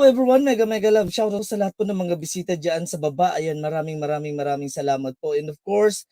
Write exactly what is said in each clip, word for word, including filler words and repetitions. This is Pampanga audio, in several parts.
everyone, mega, mega love shoutout sa lahat po ng mga bisita dyan sa baba. Ayan, maraming, maraming, maraming salamat po. And of course,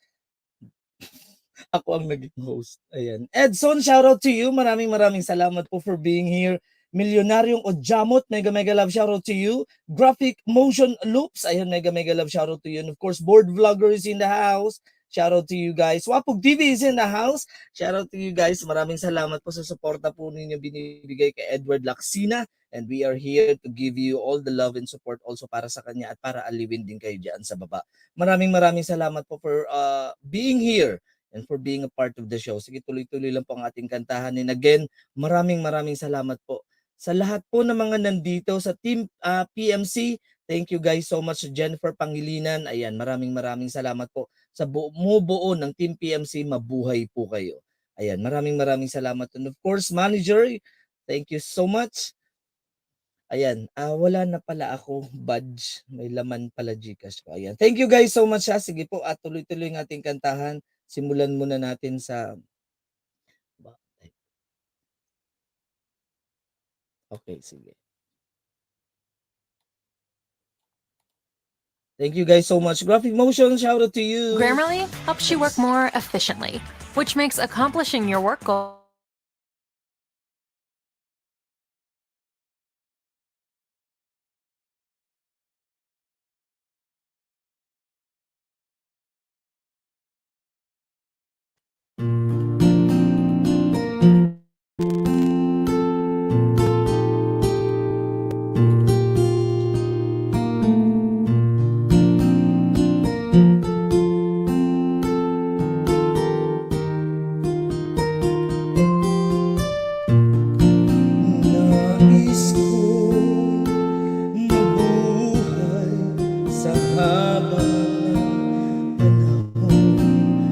ako ang naging host. Ayan. Edson, shoutout to you. Maraming, maraming salamat po for being here. Milyonaryong Odjamot, mega, mega love shoutout to you. Graphic Motion Loops, ayan, mega, mega love shoutout to you. And of course, Board Vlogger is in the house. Shoutout to you guys. Wapog T V is in the house. Shoutout to you guys. Maraming salamat po sa suporta po ninyo binibigay kay Edward Lacsina. And we are here to give you all the love and support also para sa kanya at para aliwin din kayo dyan sa baba. Maraming, maraming salamat po for, uh, being here and for being a part of the show. Sige, tuloy-tuloy lang po ang ating kantahan. And again, maraming, maraming salamat po sa lahat po ng mga nandito sa Team, ah, P M C. Thank you guys so much, Jennifer Pangilinan. Ayan, maraming, maraming salamat po sa bumubuo ng Team P M C. Mabuhay po kayo. Ayan, maraming, maraming salamat. And of course, manager, thank you so much. Ayan, ah, wala na pala ako badge. May laman pala GCash ko. Ayan. Thank you guys so much, ha. Sige po, at tuloy-tuloy ng ating kantahan. Simulan muna natin sa, okay, sige. Thank you guys so much. Graphic Motion, shout out to you. Grammarly helps you work more efficiently, which makes accomplishing your work goal Nais ko mabuhay sa haba ng panahon.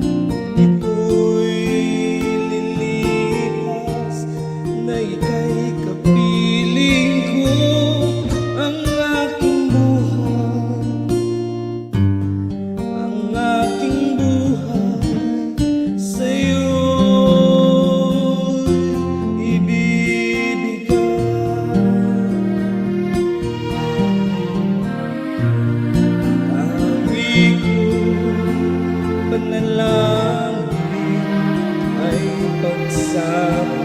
Ito'y lilipas na ika'y kapiling ko, ang aking buhay. Ang aking buhay sa'yo'y ibibigay. Tangi kong panalangin ay pagsamo,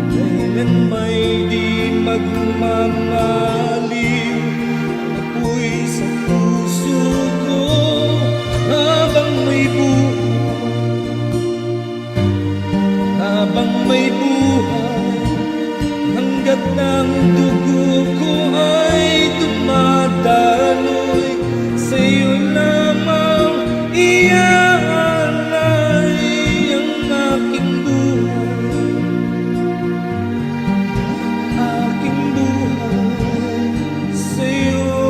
kailan may di magmamaliw. Apoy sa puso ko habang may buhay, habang may buhay, hanggat ang dugo ko ay dumadaloy, sa'yo lamang iaalay ang aking buhay. Aking buhay, sa'yo'y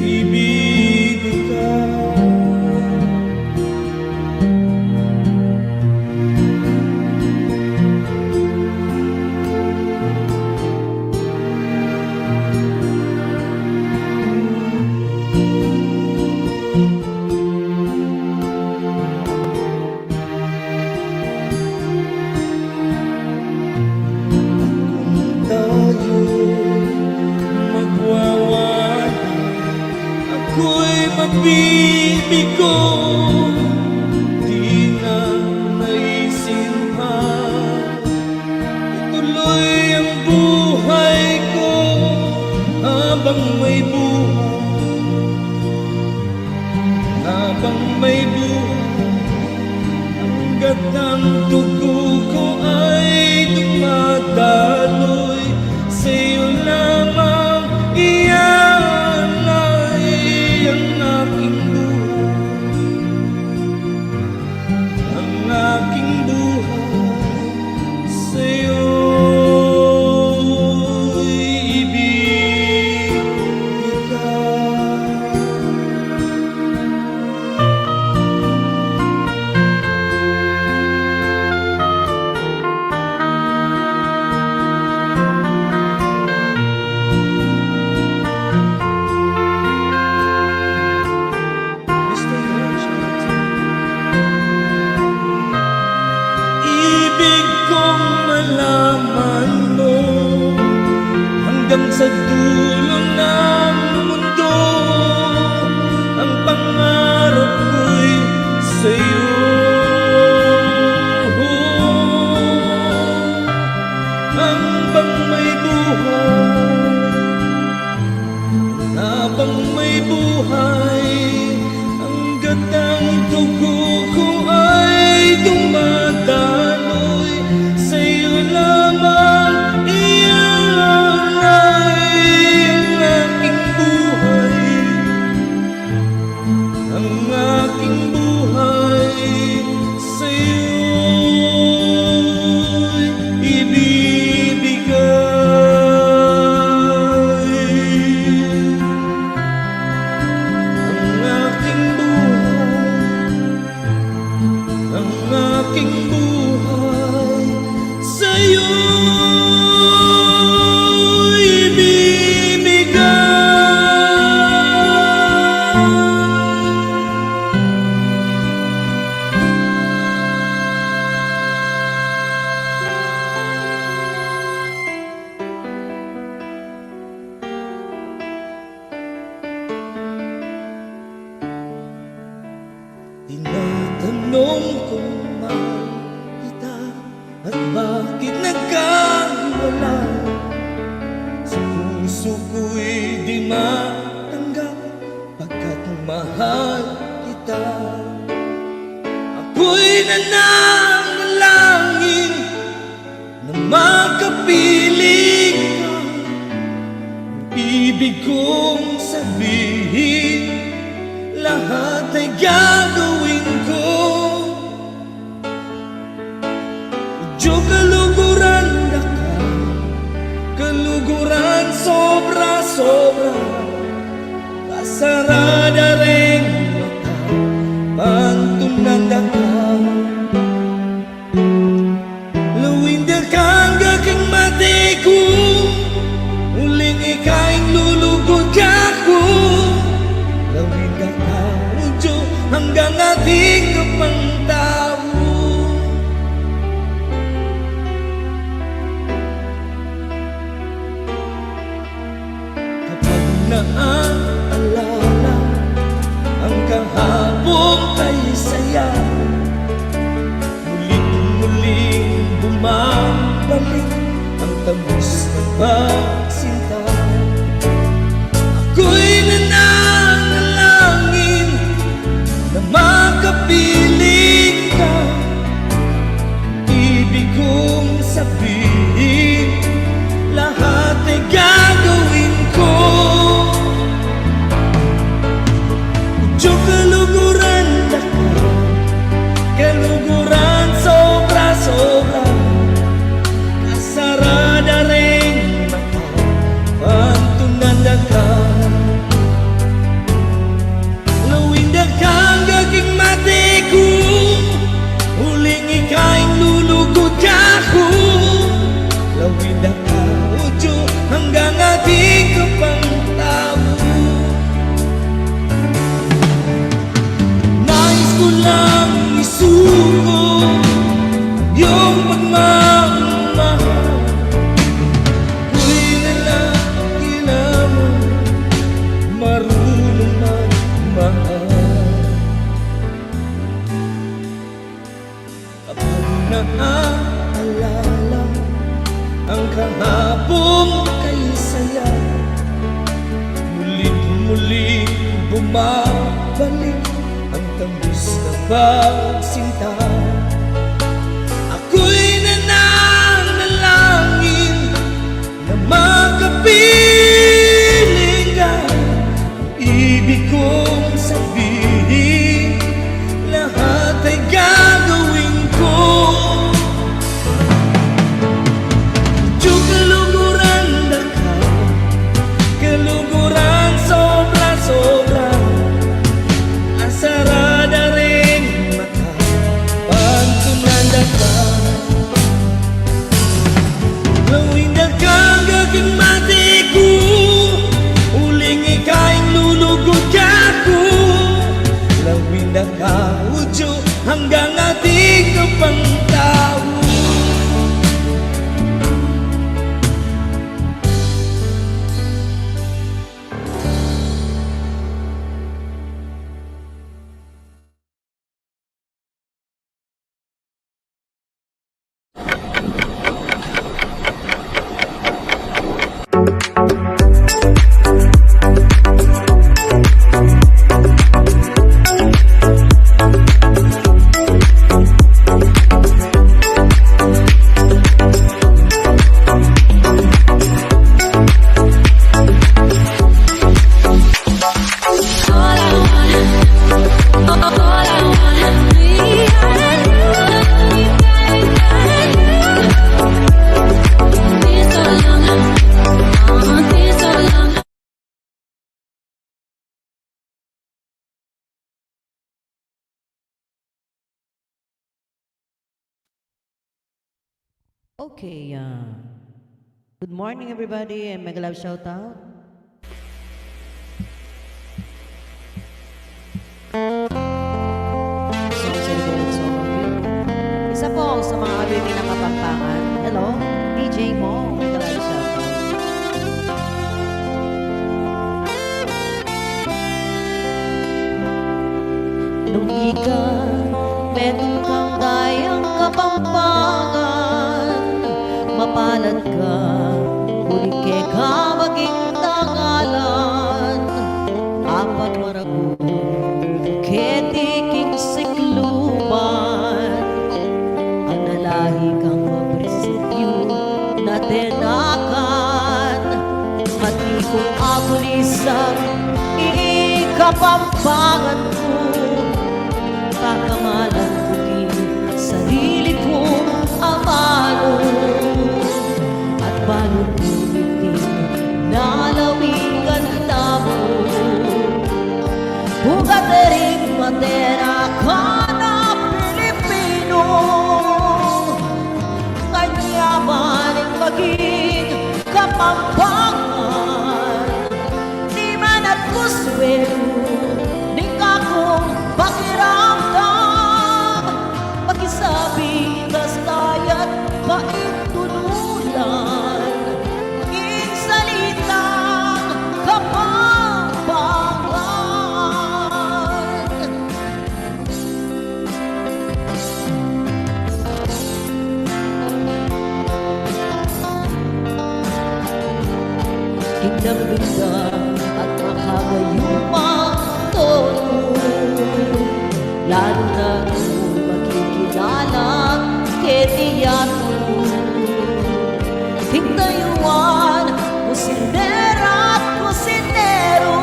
ibibigay. Kung tayo magwawala, ako'y mabibigo, di na naisin pa. Ituloy ang buhay ko habang may buhay. Habang may buhay, hanggat ang dugo ko ay dumadaloy, sa'yo lamang iaalay ang aking buhay. Ang aking buhay sa'yo'y ibibigay. Hanggang sa dulo ng mundo, ang pangarap ko'y sa'yo. Habang may buhay, habang may buhay, hanggat ang dugo ko ay dumadaloy, sa'yo lamang ialay ang aking buhay, ang aking buhay sa'yo'y ibibigay. Ang aking buhay, ang aking buhay sa'yo ibibigay. Tinatanong kung mahal kita at bakit nagkahiwalay. Sa puso ko'y di matanggap pagkat mahal kita. Ako'y nananalangin na makapiling ka. Ibig kong sabihin, lahat ay gagawin ko. Udyo kaluguran da ka, kaluguran sobra-sobra. Kasarada reng mata, pantunan da ka. Lawinda ka angga king mate ku, uling ika ing lulugud ku. Lawinda ka, udyo anggang ating kapang tau. Kapag naaalala ang kahapong kay saya, muling-muling bumabalik ang tamis ng pagsinta. Ako'y nananalangin na makapiling ka. Ibig kong sabihin, lahat ay gagawin ko. Udyo kaluguran da ka, kaluguran sobra-sobra. Kasarada reng mata, pantunan da ka. Lawinda ka angga king mate ku, uling ika ing lulugud ku. Lawinda ka, udyo anggang ating kapang tau. Nais ko lang isuko iyong pagmamahal. Ako'y lalaki lamang, marunong magmahal. Kapag naaalala ang kahapong kay saya, muli't-muling bumabalik ang tamis ng pagsinta. Ako'y nananalangin na makapiling ka. Ibig kong sabihin, lahat ay gagawin ko. Udyo kaluguran da ka, kaluguran sobra-sobra. Asarada reng mata, pantunan da ka. Lawinda ka angga king mate ku, uling ika ing lulugud ku. Lawinda ka, udyo anggang ating kapang tau. Okay, uh, good morning, everybody, and mega love shout out. Isa po sa mga awitin ng Kapampangan. Hello, D J Mo, mega love shout out. Nung ika metung kang dayang Kapampangan, mapalad ka, uling keka maging dangalan. Apat maragul keti king sikluban, analahi kang maprinsipyu na denakan. Mati kung abulisan i Kapampangan ku, pakamalan ku king sarili kung amanu, at balu ku iti nalawigan tamu. Bugat ring matenakan a Pilipinu, kanyaman ing maging Kapampangan. Diman at kusuelu ning kakung pakiramdam, pakisabi das dayat paintunulan ing salitang Kapampangan. King nagdunda at makagayumang tonu, lalu na kung makikilala keti yatu. King dayuan kusinera at kusineru,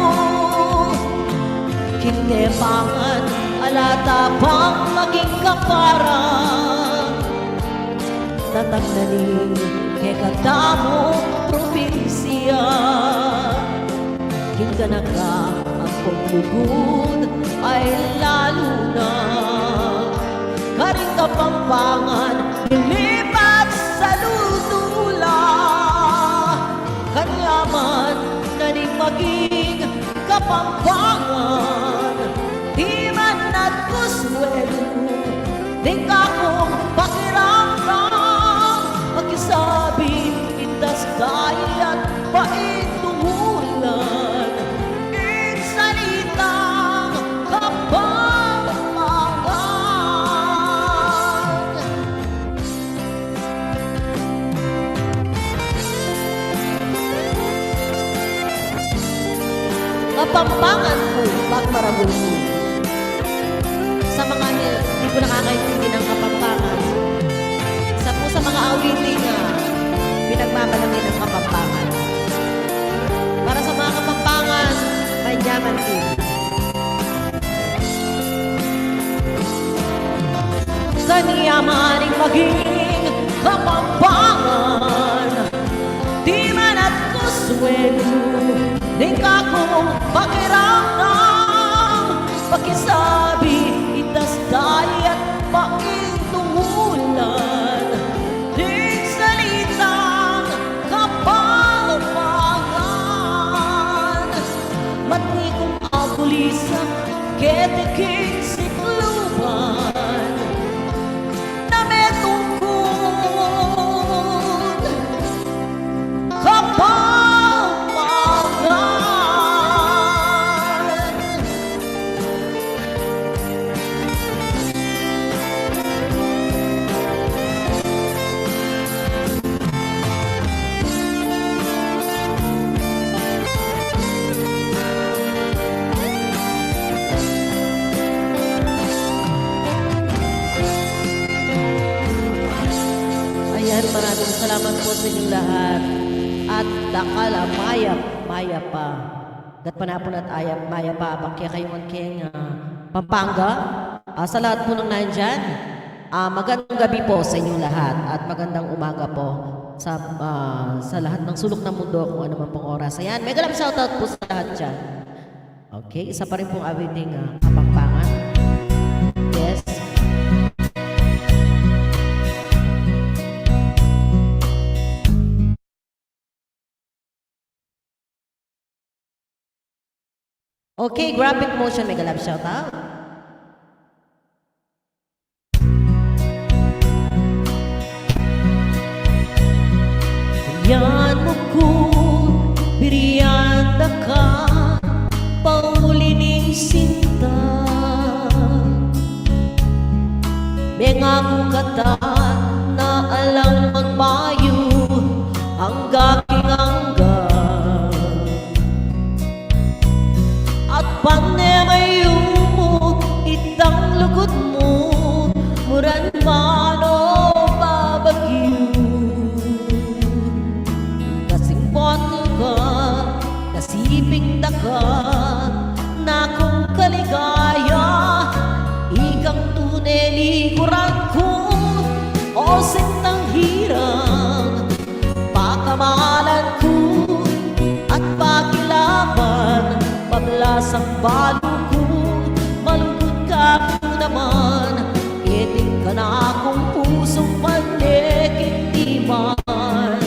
king tepangan ala ta pang maging kapara. Tatag na ning kekatamung probinsya, king ganaka ampong lugud ay lalu na. Karing Kapampangan, lumipat saludu la, kanyaman na ning maging Kapampangan, diman at kusuelu ning kakung pakiramdam, pakisabi ing das dayat paintunulan ing salitang Kapampangan. Kapampangan ku, pagmaragul ku. Sa mga hi-, di po nakakaintindi ng Kapampangan, isa po sa mga awitin na pinagmamalaki ng Kapampangan. Para sa mga Kapampangan, may yaman din. Kanyaman ing maging Kapampangan, diman at kusuelu ning kakung pakiramdam, pakisabi ing das dayat paintunulan ning salitang Kapampangan. Mati kung abulisan keti king sikluban, na metung kung Kapampangan. Ayan, maraming salamat po sa inyong lahat. At dakal a mayap, mayap a gatpanapun at ayap, mayap a abak kekayu ngan keng, ah, Pampanga. Ah, sa lahat po ng nandyan, ah, magandang gabi po sa inyong lahat at magandang umaga po sa, ah, sa lahat ng sulok ng mundo kung ano man pong oras. Ayan, mega love shoutout po sa lahat dyan. Okay, isa pa rin pong awiting, ah, Kapampangan. Yes. Okay, Graphic Motion, mega love shoutout. Yan mu ku, birian da ka, pauli ning sinta. Mengaku ka ta na alang magmayu, angga king angga. At pane mayu mu, itang lugud mu, muran man o babagyu. Kasing botol ka, kasiping da ka, na kung kaligaya, ikang tune liguran ku, o sintang hirang, pakamalan ku at pakilaban, pablasang balu ku, malugud ka mu naman, keti kanakung pusung pandeking diman.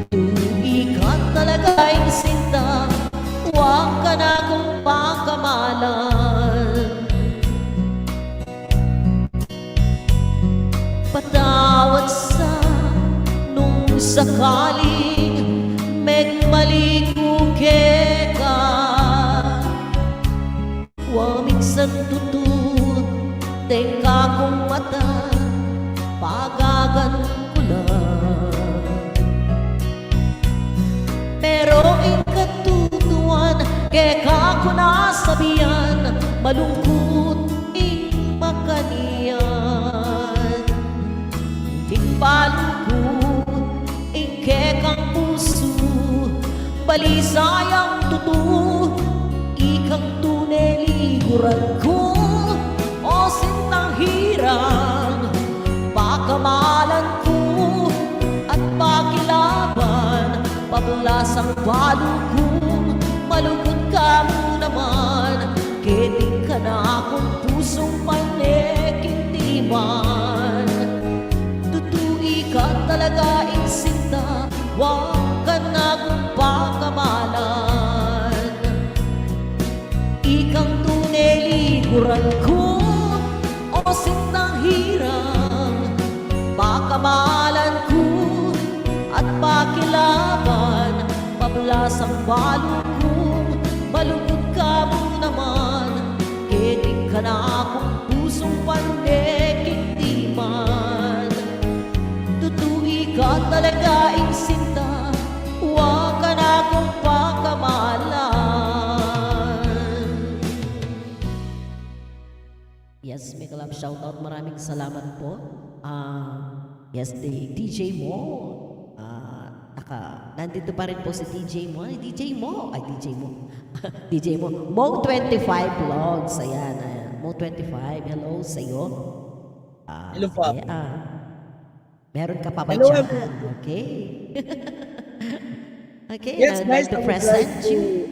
Tutu ika talaga ing sinta, wa ka na kung pakamalan. Patawad sa nung sakaling megmali ku keka. Wa minsan tutu deng kakung mata, pagagan ku la. Pero ing katutuan, keka ku na sabian, malungkut ing makanyan. Ing balu ku, ing kekang pusu, balisa yang tutu, ikang tune liguran ku, o sintang hirang, pakamalan ku at pakilaban, pablasang balu ku, malugud ka mu naman, keti kanakung pusung pandeking diman. Tutu ika talaga ing sinta, wa ka na kung pakamalan. Ikang tune liguran ku, o sintang hirang, pakamalan ku at pakilaban, pablasang balu ku, malugud ka mu naman, keti kanakung pusung pandeking diman. Tutu ika talaga ing sinta, wa ka na kung pakamalan. Yes, mega love shoutout. Maraming salamat po. Ah, yes, di-, D J Mo. Ah, naka, nandito pa rin po si D J Mo. Ay, D J Mo. Ay, D J Mo. D J Mo. Mo twenty-five Vlogs. Ayan, ayan. Mo twenty-five, hello sa'yo. Ah, hello po. Sige, ah. Meron ka pa ba dyan? Hello, everyone. Okay. Okay, yes, I'd like to present you.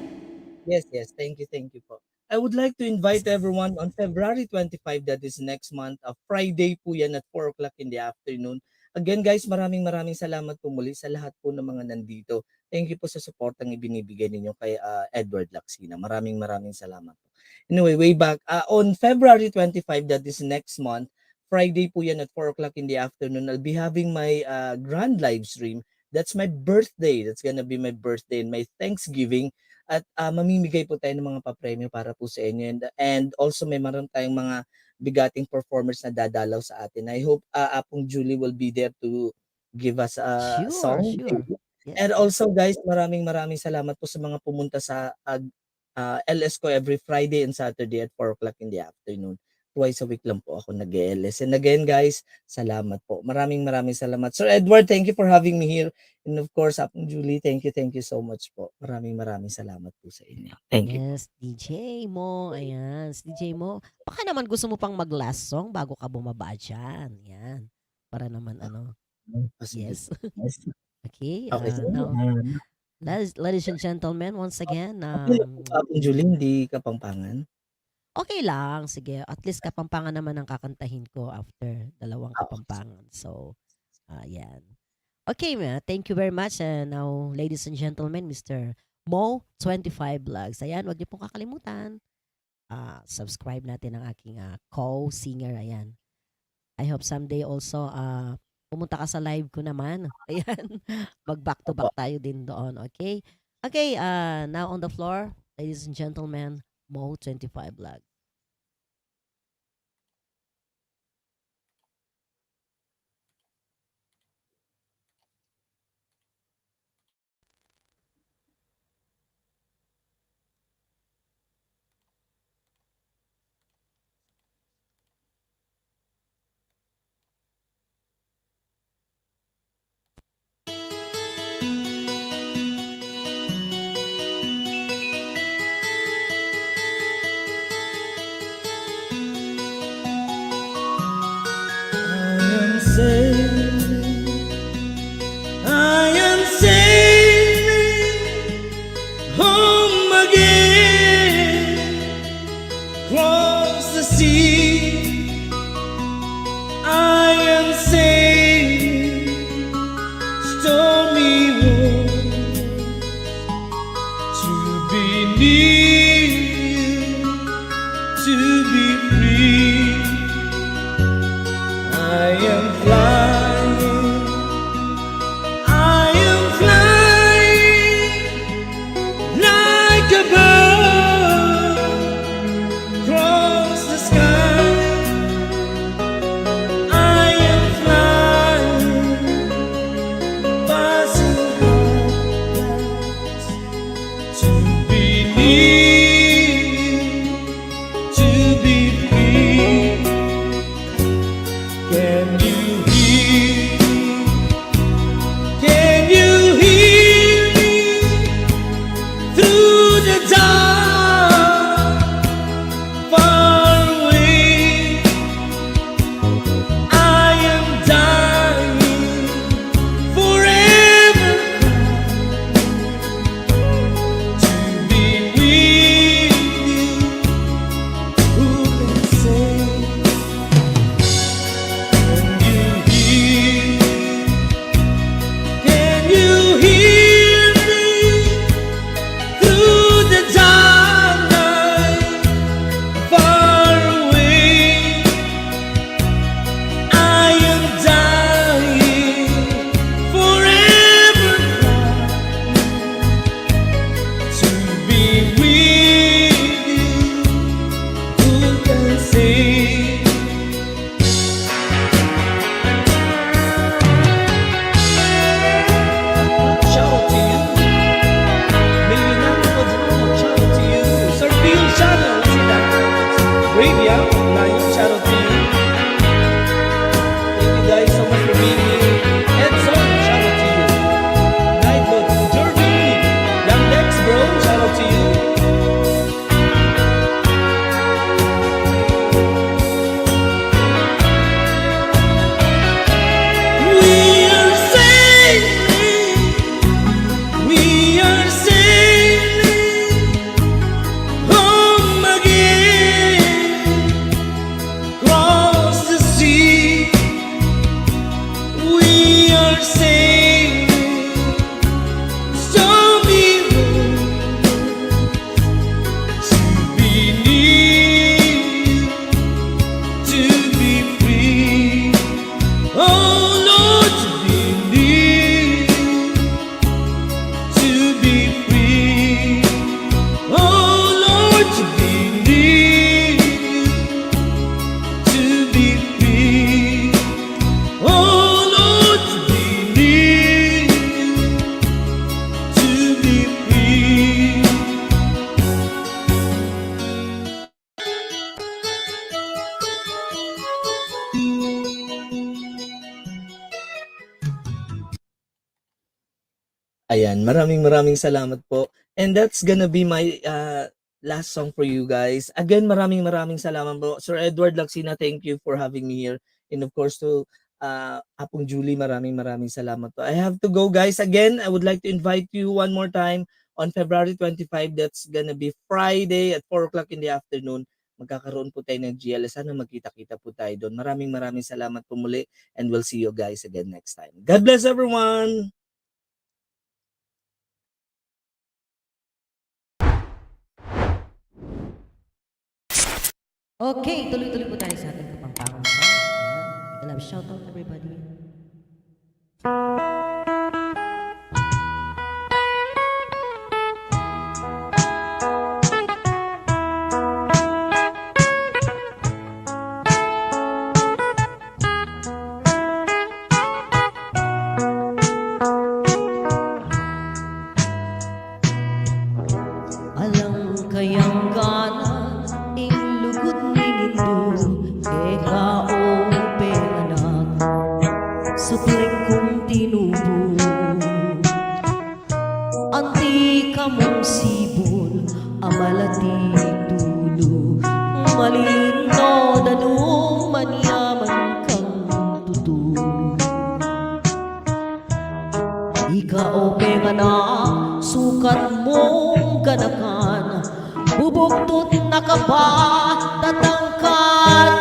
Yes, yes. Thank you, thank you po. I would like to invite everyone on February twenty-five, that is next month, uh, Friday po yan at four o'clock in the afternoon. Again, guys, maraming, maraming salamat po muli sa lahat po ng mga nandito. Thank you po sa suportang ibinibigay ninyo kay, uh, Edward Lacsina. Maraming, maraming salamat po. Anyway, way back, uh, on February twenty-five, that is next month, Friday po yan at four o'clock in the afternoon, I'll be having my, uh, grand live stream. That's my birthday. That's gonna be my birthday and my Thanksgiving. At, ah, mamimigay po tayo ng mga papremyo para po sa inyo. And, and also, may meron tayong mga bigating performers na dadalaw sa atin. I hope, ah, Apong Julie will be there to give us a song. Sure, sure. Yes. And also, guys, maraming, maraming salamat po sa mga pumunta sa, ah, ah, L S ko every Friday and Saturday at four o'clock in the afternoon. Twice a week lang po ako nag-L S. And again, guys, salamat po. Maraming, maraming salamat. Sir Edward, thank you for having me here. And of course, Apong Julie, thank you, thank you so much po. Maraming, maraming salamat po sa inyo. Thank you. Yes, D J Mo. Ayan, si D J Mo. Baka naman gusto mo pang mag-last song bago ka bumaba dyan. Yan. Para naman, ano. Ah, sige. Yes. Yes. Okay, okay, ah, sige. Now, um, ladies, ladies and gentlemen, once again, okay lang po, um, Apong Julie, hindi Kapampangan? Okay lang, sige. At least Kapampangan naman ang kakantahin ko after dalawang, ah, okay, Kapampangan. So, ah, yan. Okay, ma-, thank you very much. And now, ladies and gentlemen, Mister Mo twenty-five Vlogs. Ayan, wag niyo pong kakalimutan. Ah, subscribe natin ang aking, ah, co-singer. Ayan. I hope someday also, ah, pumunta ka sa live ko naman. Ayan. Mag back to back tayo din doon. Okay? Okay, ah, now on the floor, ladies and gentlemen, Mo twenty-five Vlogs. I am sailing, I am sailing home again, across the sea. I am sailing stormy waters to be near you, to be free. I am flying, I am flying like a bird across the sky. I am flying, passing high clouds to be near you, to be free. Can you hear me? Can you hear me through the dark, far away? I am dying forever to be with you. Who can say? Can you hear? Can you hear me through the dark night, far away? I am dying forever to be with you. Who can say? Shout out to you. Maybe not much, shout out to you. Sir Phil Channel, is it that? Bravia, Lion, shout out to you. Thank you guys so much for being here. Edson, shout out to you. Nightbot, Jeremy, Young Dex, bro, shout out to you. We are sailing, we are sailing home again, across the sea. We are sailing stormy waters to be near you, to be free. Oh Lord, to be near you, to be free. Oh Lord, to be near you, to be free. Oh Lord, to be near you, to be free. Ayan, maraming maraming salamat po. And that's gonna be my, uh, last song for you guys. Again, maraming maraming salamat po. Sir Edward Laksina, thank you for having me here. And of course to, uh, Apong Julie, maraming maraming salamat po. I have to go, guys. Again, I would like to invite you one more time on February twenty-five. That's gonna be Friday at four o'clock in the afternoon. Magkakaroon po tayo ng G L S. Sana magkita-kita po tayo doon. Maraming maraming salamat po muli, and we'll see you guys again next time. God bless everyone! Okay, tuloy-tuloy po tayo sa ating Kapampangan song. Ayan. Give a love shout out, everybody. Alang kayang gana ing lugud ning indu, keka o penganak, supling kung tinubu. Anti ka mung sibul a malati tulu, malino danum manyaman kang tutu. Ika o penganak, sukat mung ganakan, bubugtut na ka ba tatangka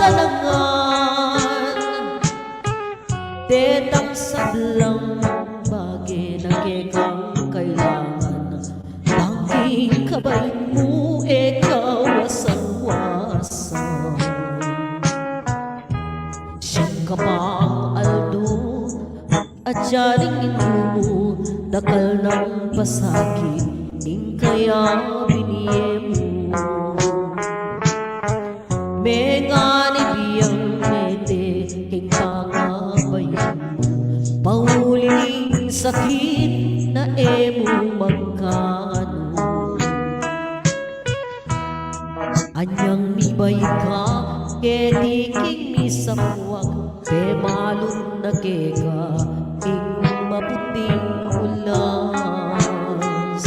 tanangan. Detang sablang bage na kekang kailangan, tanging kabait mu e kawasan-wasan. Siyang kapang aldo at siya ring indu mu, dakal nang pasakit ing kaya binie mu. Menganib yang mete king pangabayan mu, pauli ning sakit na e mu magkanu. Anyang mibait ka keti king misakwak, pemalu na keka ing maputing ulas.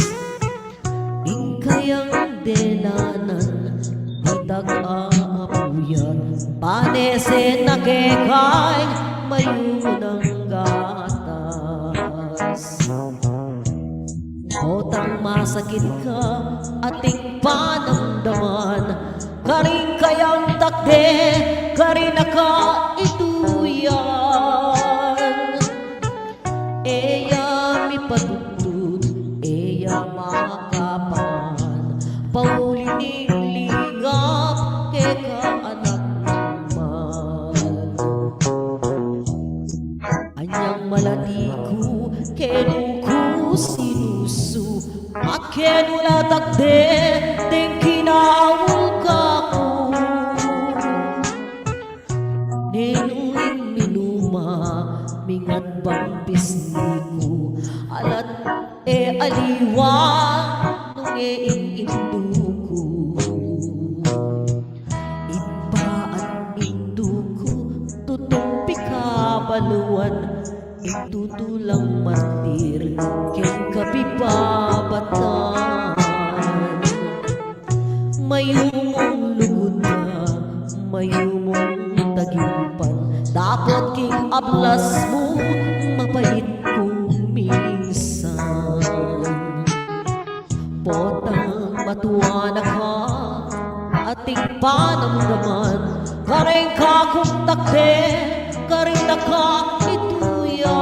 Ing kayang delanan, ditak aapuyan, panese na keka ing mayunang gatas. Potang masakit ka ating panamdaman, karin kayang takde, karin na ka ituyan. E ya mipatutut, e ya makapangan, pauli ning lingap keka anak nang mal. Anyang malati ku kenu ku sinusu, at kenu la takde deng kinaul kaku. Nenu ing minuma mingat bang pisni ku, alat e aliwa nung e ing indu ku. Ibpa at indu ku tutung pikabaluan, ing tutu lang martir keng kapibabatan. Mayumung lugud na, mayumung tagimpan, dapot king ablas mu mapait ku minsan. Potang matua na ka ating panamdaman, karin ka kung takde, karin na ka ituyan.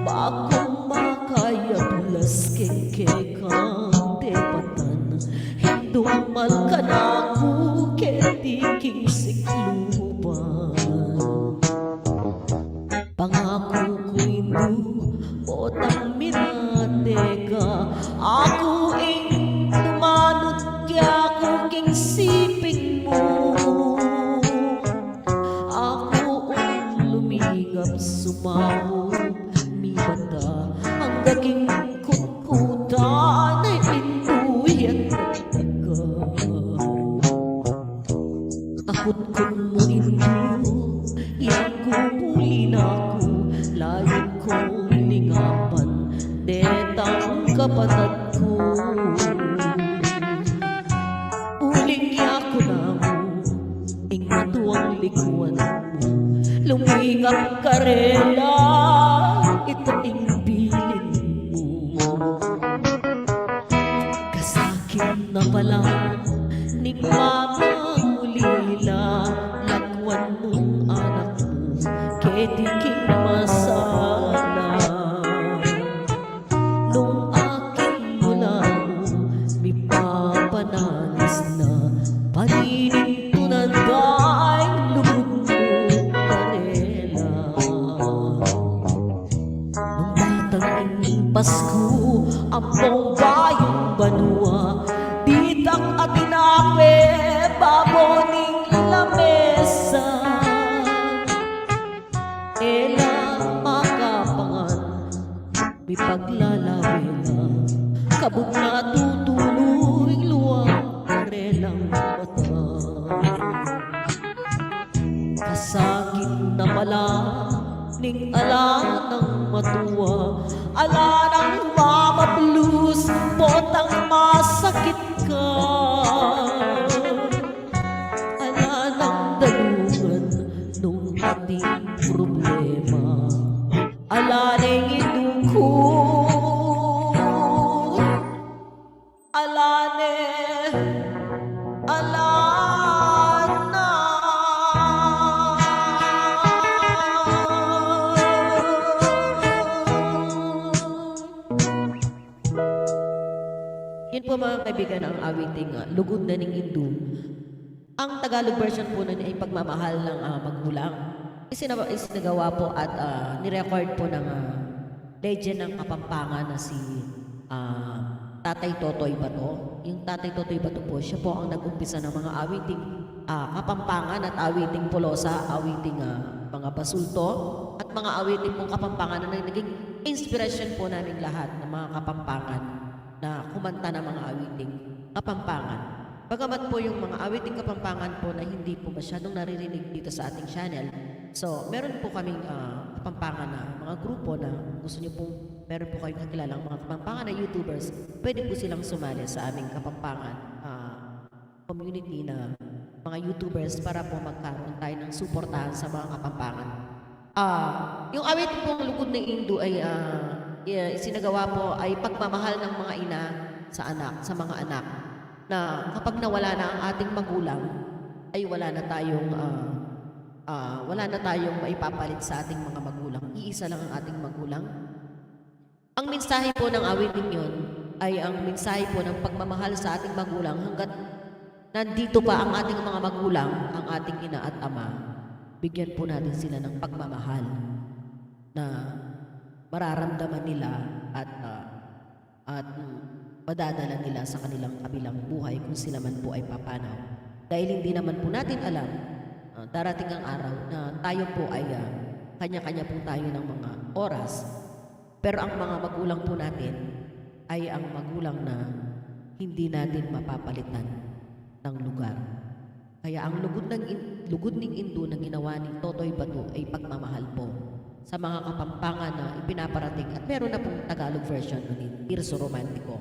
Bakung makayablas keng kekang depatan, hindumal kanaku keti king sikluban. Pangaku ku indu, potang minate ka, aku ing tumanud keku king siping mu. Aku ing lumingap sumaup mibata, angga king kutkutan e indu ya taga. Akutkut mu indu, ya ku puli na ku, layun kung lingapan detang kapatad ku. Uling ya ku na mu ing matuang likuan mu, lumingap karela, ita ing bilin mu. Kasakit na pala ning mamang ulila, lakwan mung anak mu keti king masala. Nung akit mu la mu, mipapananis na Pasku ampong bayung banua, ditak a tinape babo ning lamesa. E la makapangan, mipaglalawe la, kabud na tutulu ing luwang karelang mata. Kasakit na pala ning ala nang matua, ala nang mamablus, potang masakit ka. Ala nang dalungan nung ating problema. Ala neng idungkut. Ala ne, ala na. Yun po, mga kaibigan, ang awiting, ah, Lugud na ning Indu. Ang Tagalog version po nun ay Pagmamahal ng, ah, Magulang. Isina-, isinagawa po at, ah, nirecord po ng, ah, legend ng Kapampangan na si, ah, Tatay Totoy Bato. Yung Tatay Totoy Bato po, siya po ang nag-umpisa ng mga awiting, ah, Kapampangan at awiting polosa, awiting, ah, mga basulto, at mga awiting pong Kapampangan na naging inspirasyon po naming lahat ng mga Kapampangan na kumanta ng mga awiting Kapampangan. Bagamat po yung mga awiting Kapampangan po na hindi po masyadong naririnig dito sa ating channel, so, meron po kaming, ah, Kapampangan na mga grupo na gusto niyo pong meron po kayong kakilalang mga Kapampangan na YouTubers, pwede po silang sumali sa aming Kapampangan, ah, community na mga YouTubers para po magkaroon tayo ng suportahan sa mga Kapampangan. Ah, yung awit pong Lugud na Indu ay, ah, i-, isinagawa po ay pagmamahal ng mga ina sa anak, sa mga anak, na kapag nawala na ang ating magulang, ay wala na tayong, ah, ah, wala na tayong maipapalit sa ating mga magulang. Iisa lang ang ating magulang. Ang mensahe po ng awiting yun ay ang mensahe po ng pagmamahal sa ating magulang. Hanggat nandito pa ang ating mga magulang, ang ating ina at ama, bigyan po natin sila ng pagmamahal na mararamdaman nila at, ah, at, mm, madadala nila sa kanilang kabilang buhay kung sila man po ay papanaw. Dahil hindi naman po natin alam, ah, darating ang araw na tayo po ay, ah, kanya-kanya po tayo ng mga oras. Pero ang mga magulang po natin ay ang magulang na hindi natin mapapalitan ng lugar. Kaya ang Lugud ng In-, Lugud ning Indu na ginawa ni Totoy Bato ay pagmamahal po sa mga Kapampangan na ipinaparating, at meron na pong Tagalog version nun ni Tirso Romantico.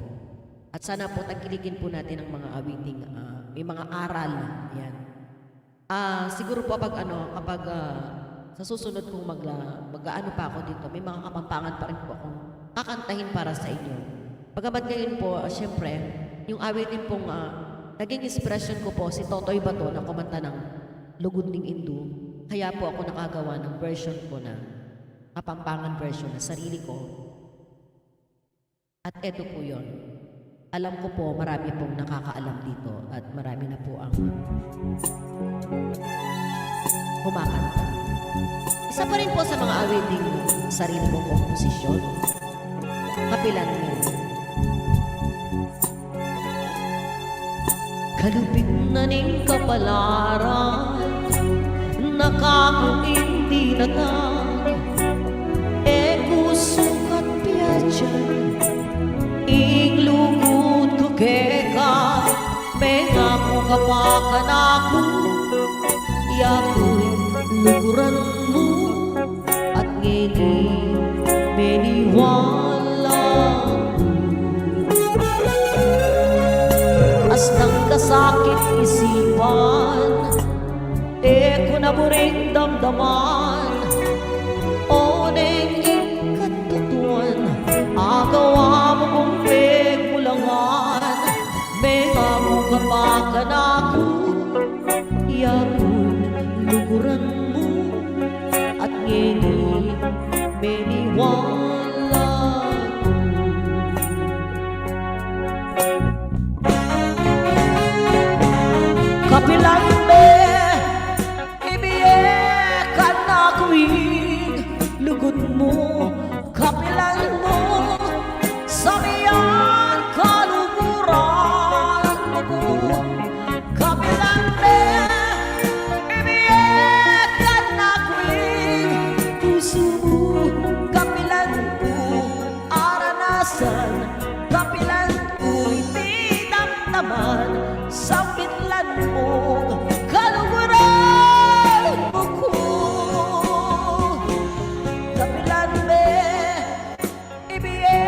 At sana po tangkilikin po natin ang mga awiting, ah, may mga aral. Yan. Ah, siguro po pag ano, kapag, ah, sa susunod kong magla-, mag-aano pa ako dito, may mga Kapampangan pa rin po akong kakantahin para sa inyo. Bagamat ngayon po, ah, siyempre, yung awitin pong, ah, naging inspirasyon ko po si Totoy Bato na kumanta ng Lugud ning Indu. Kaya po ako nakagawa ng version ko na Kapampangan version na sarili ko. At eto po yun. Alam ko po, marami pong nakakaalam dito at marami na po ang kumakanta. Isa pa rin po sa mga awiting sarili kong komposisyon, Kapilan Mo. Kalupit na ning kapalaran, na kakung ing dinatang, e ku sukat piadyan ing lugud ku keka, mengaku ka pa kanaku, yaku ing luguran mu. At ngeni meniwala ku, asnang kasakit isipan, e ku na buring damdaman, o neng ing katutuan, agawa mu kung pegmulangan, mengaku ka pa kanaku, yaku ing luguran mu. At ngeni meniwala ku. Kapilan Me, ibie kanaku ing lugud mu. Kapilan Mo, San kapilan ku iti damdaman, sambitlan mung kaluguran mu ku. Kapilan me, ibie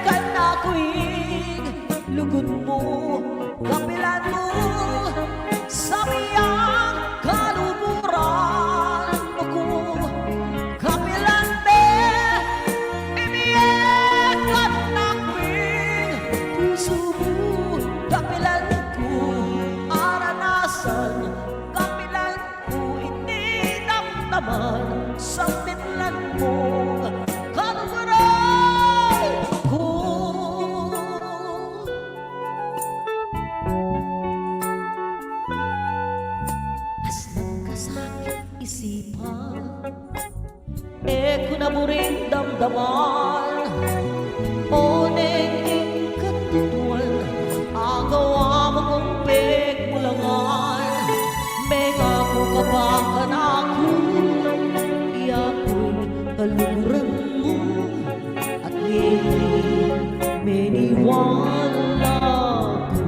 kanaku ing lugud mu, kapilan mu, sabyan kaluguran mu ku. Kapilan me, ibie kanaku ing pusu mu, kapilan ku aranasan, kapilan ku iti damdaman, sambitlan mung kaluguran mu ku. Aslang kasakit isipan, e ku na buring damdaman. O neng ing katutuan, agawa mu kung pegmulangan. Mengaku ka ba kanaku, yaku ing kaluguran mu, at ngeni meniwala ku.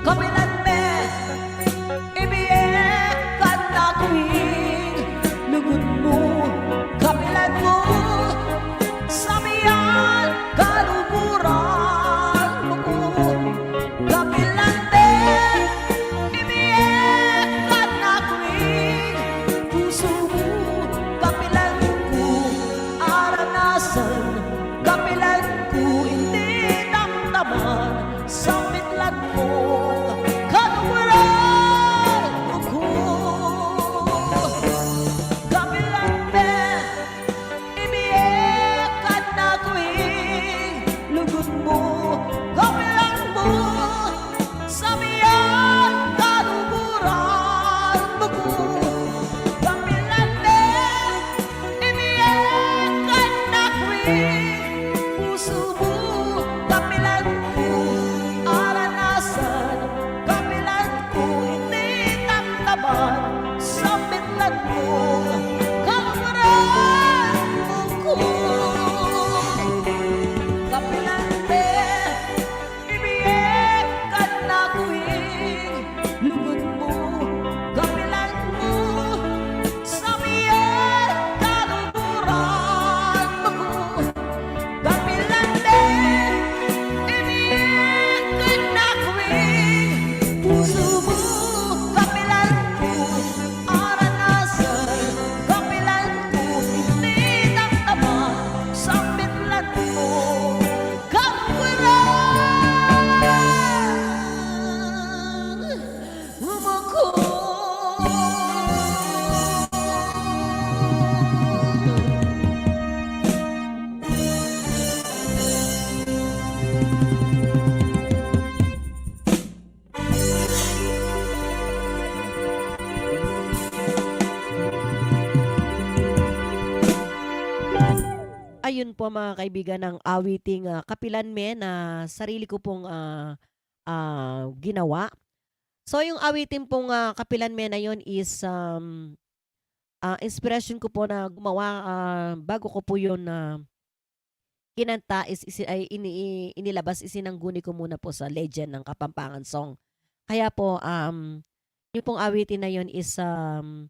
Kapilan me, ibie kanaku ing lugud mu, kapilan mu, sabyan kaluguran mu ku. Kapilan me, ibie kanaku ing pusu mu, kapilan ku aranasan, kapilan ku iti damdaman, sambitlan mung kaluguran mu ku. Kapilan me, ibie kanaku ing lugud mu, kapilan mu, sabyan kaluguran mu ku. Kapilan me, ibie kanaku ing pusu mu, kapilan ku aranasan, kapilan ku iti damdaman, sambitlan mung kaluguran mu ku. Kapilan me, ibie kanaku ing lugud mu, kapilan mu, sabyan kaluguran mu ku. Kapilan me, ibie kanaku ing pusu mu, kapilan ku aranasan, kapilan ku iti damdaman, sambitlan mung kaluguran mu ku. Ayun po, mga kaibigan, ang awiting, ah, Kapilan Me na sarili ko pong, ah, ah, ginawa. So, yung awitin pong, ah, Kapilan Me na yun is, um, ah, inspiration ko po na gumawa, ah, bago ko po yun na kinanta is, isi-, ay, ini-, i-, inilabas, isinangguni ko muna po sa legend ng Kapampangan song. Kaya po, um, yung pong awitin na yun is, um,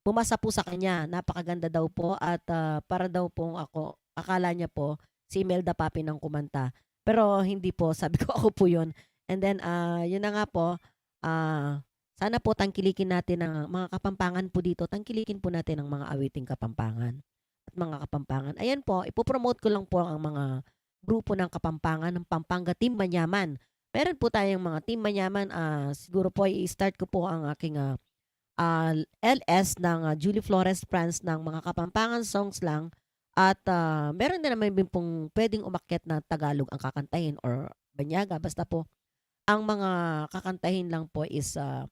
pumasa po sa kanya, napakaganda daw po at, ah, para daw pong ako, akala niya po si Imelda Papin ang kumanta. Pero hindi po, sabi ko, ako po yun. And then, ah, yun na nga po, ah, sana po tangkilikin natin ang mga Kapampangan po dito, tangkilikin po natin ang mga awiting Kapampangan at mga Kapampangan. Ayan po, ipopromote ko lang po ang mga grupo ng Kapampangan, ng Pampanga Team Manyaman. Meron po tayong mga Team Manyaman, ah, siguro po i-start ko po ang aking, ah, ah, L S ng, ah, Julie Flores Franz ng mga Kapampangan songs lang. At, ah, meron din naman din pong pwedeng umakyat na Tagalog ang kakantahin or Banyaga. Basta po, ang mga kakantahin lang po is, ah,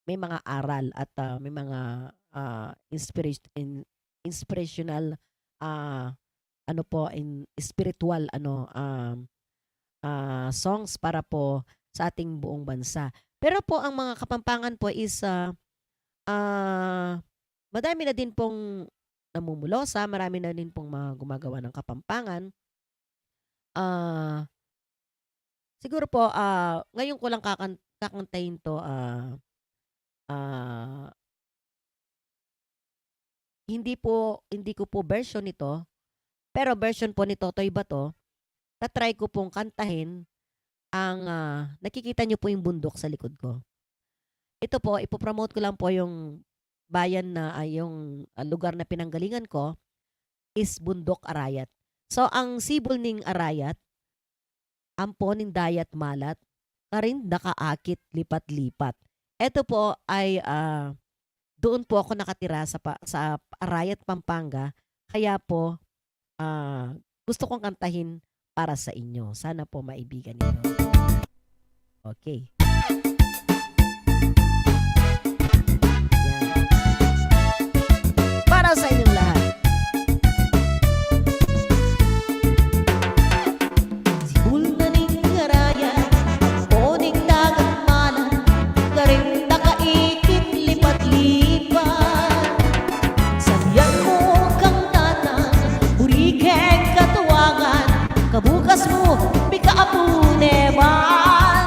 may mga aral at, ah, may mga, ah, inspiration, in-, inspirational, ah, ano po, in-, spiritual, ano, um, ah, songs para po sa ating buong bansa. Pero po, ang mga Kapampangan po is, ah, ah, madami na din pong namumulosa, marami na din pong mga gumagawa ng Kapampangan. Ah, siguro po, ah, ngayon ko lang kakan-, kakantahin 'to, ah, ah, hindi po, hindi ko po version ito, pero version po ni Totoy Bato. Ta-try ko pong kantahin ang, ah, nakikita niyo po yung bundok sa likod ko. Ito po, ipo-promote ko lang po yung bayan na, ah, yung, ah, lugar na pinanggalingan ko is Bundok Arayat. So, ang sibul ning Arayat, ampo ning dayat malat, karin daka akit lipat-lipat. Eto po ay, ah, doon po ako nakatira sa pa-, sa Arayat, Pampanga. Kaya po, ah, gusto kong kantahin para sa inyo. Sana po maibigan ninyo. Okay. Yan. Para sa inyong lahat. Sibul na ning Arayat, ampo ning dagat malat, karin daka ikit lipat-lipat. Sabian mu kang tatang, buri keng katuangan, kabukas mu, mika apu ne man.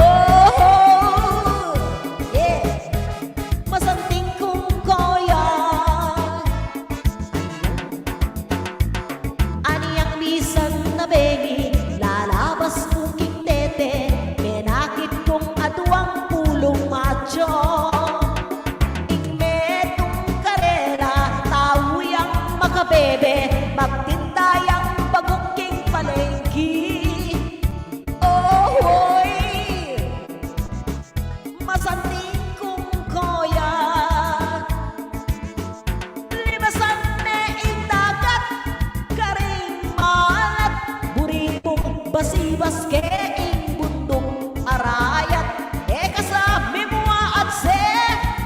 Oh, yeah. Masanting kung koya. Anyang misan na bengi, lalabas mu king tete, menakit kung aduang pulung macho. Ing metung karela, tau yang makabebe, magtinda yang baguk king palengki. Oh, hoy! Masanting kung koya. Libasan me ing dagat, karing malat, buri kung basibas ke ing bunduk Arayat. E ka sa mimua at se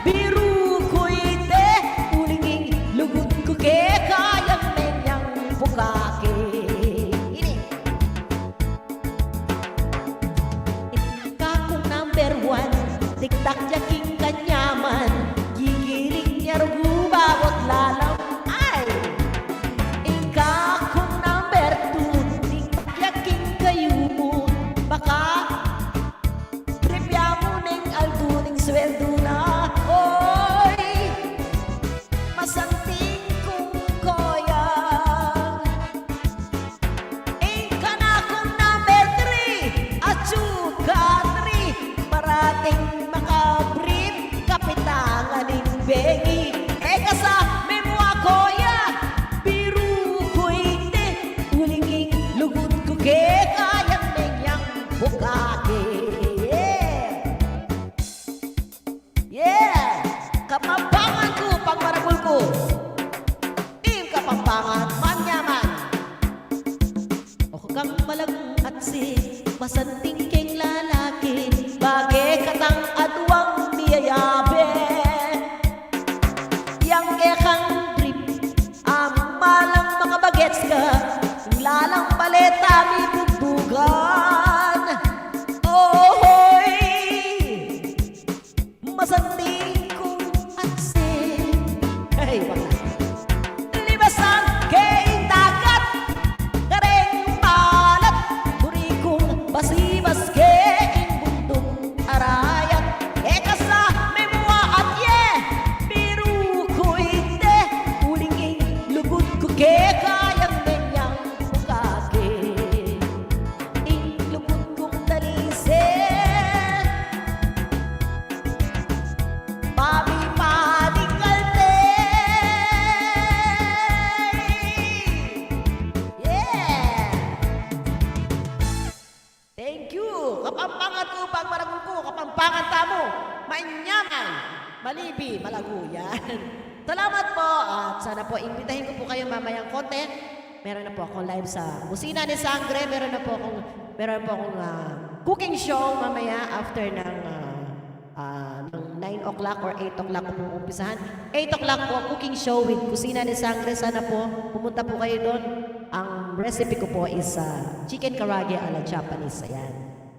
biru ku ite, uling ing lugud ku keka yang menyang bukake. Ini. Ika kung number one, tiktak ya king kanyaman, gigiling ya rugu bagot lalam. Ay! Ika kung number two, tiktak ya king kayumu, baka trip ya mu ning aldo ning sweldo na. Oy! Masanting kung koya. Ing kanakung number three, atsu ka three, parating makabrip, kapitangan ing bengi. Eka sa mimua koya, biru ku ite, uling ing lugud ku keka yang menyang bukake. Yeah! Yeah! Kapampangan ku, pagmaragul ku. Team Kapampangan, manyaman. O kang malagung atsi, masanting keng lalaki, bage katang aduang miyayabe. Yang kekang brief, amu malang makabagets ka, lalang baleta mi bugbugan. Ohoy! Masanting kung atsi. Hey, bakla. Libasan ke ing dagat, kareng malat, buri kung basibas ke ing bunduk Arayat. Eka sa mimua at ye, biru ku ite, uling ing lugud ku keka yang menyang bukake. Ing lugud kung dalise. Mami, mami, kalte. Yeah. Thank you. Kapampangan ku, pagmaragul ku, Kapampangan tamu. Manyaman. Malibi, malagu yan. Salamat po. At sana po, imbitahin ko po kayo mamayang konti. Meron na po akong live sa Kusina ni Sangre. Meron na po akong, meron po akong, ah, cooking show mamaya after ng, ah, ah, ng nine o'clock or eight o'clock po umpisahan. Eight o'clock po, cooking show with Kusina ni Sangre. Sana po, pumunta po kayo doon. Ang recipe ko po is, ah, chicken karaage a la Japanese. Ayan.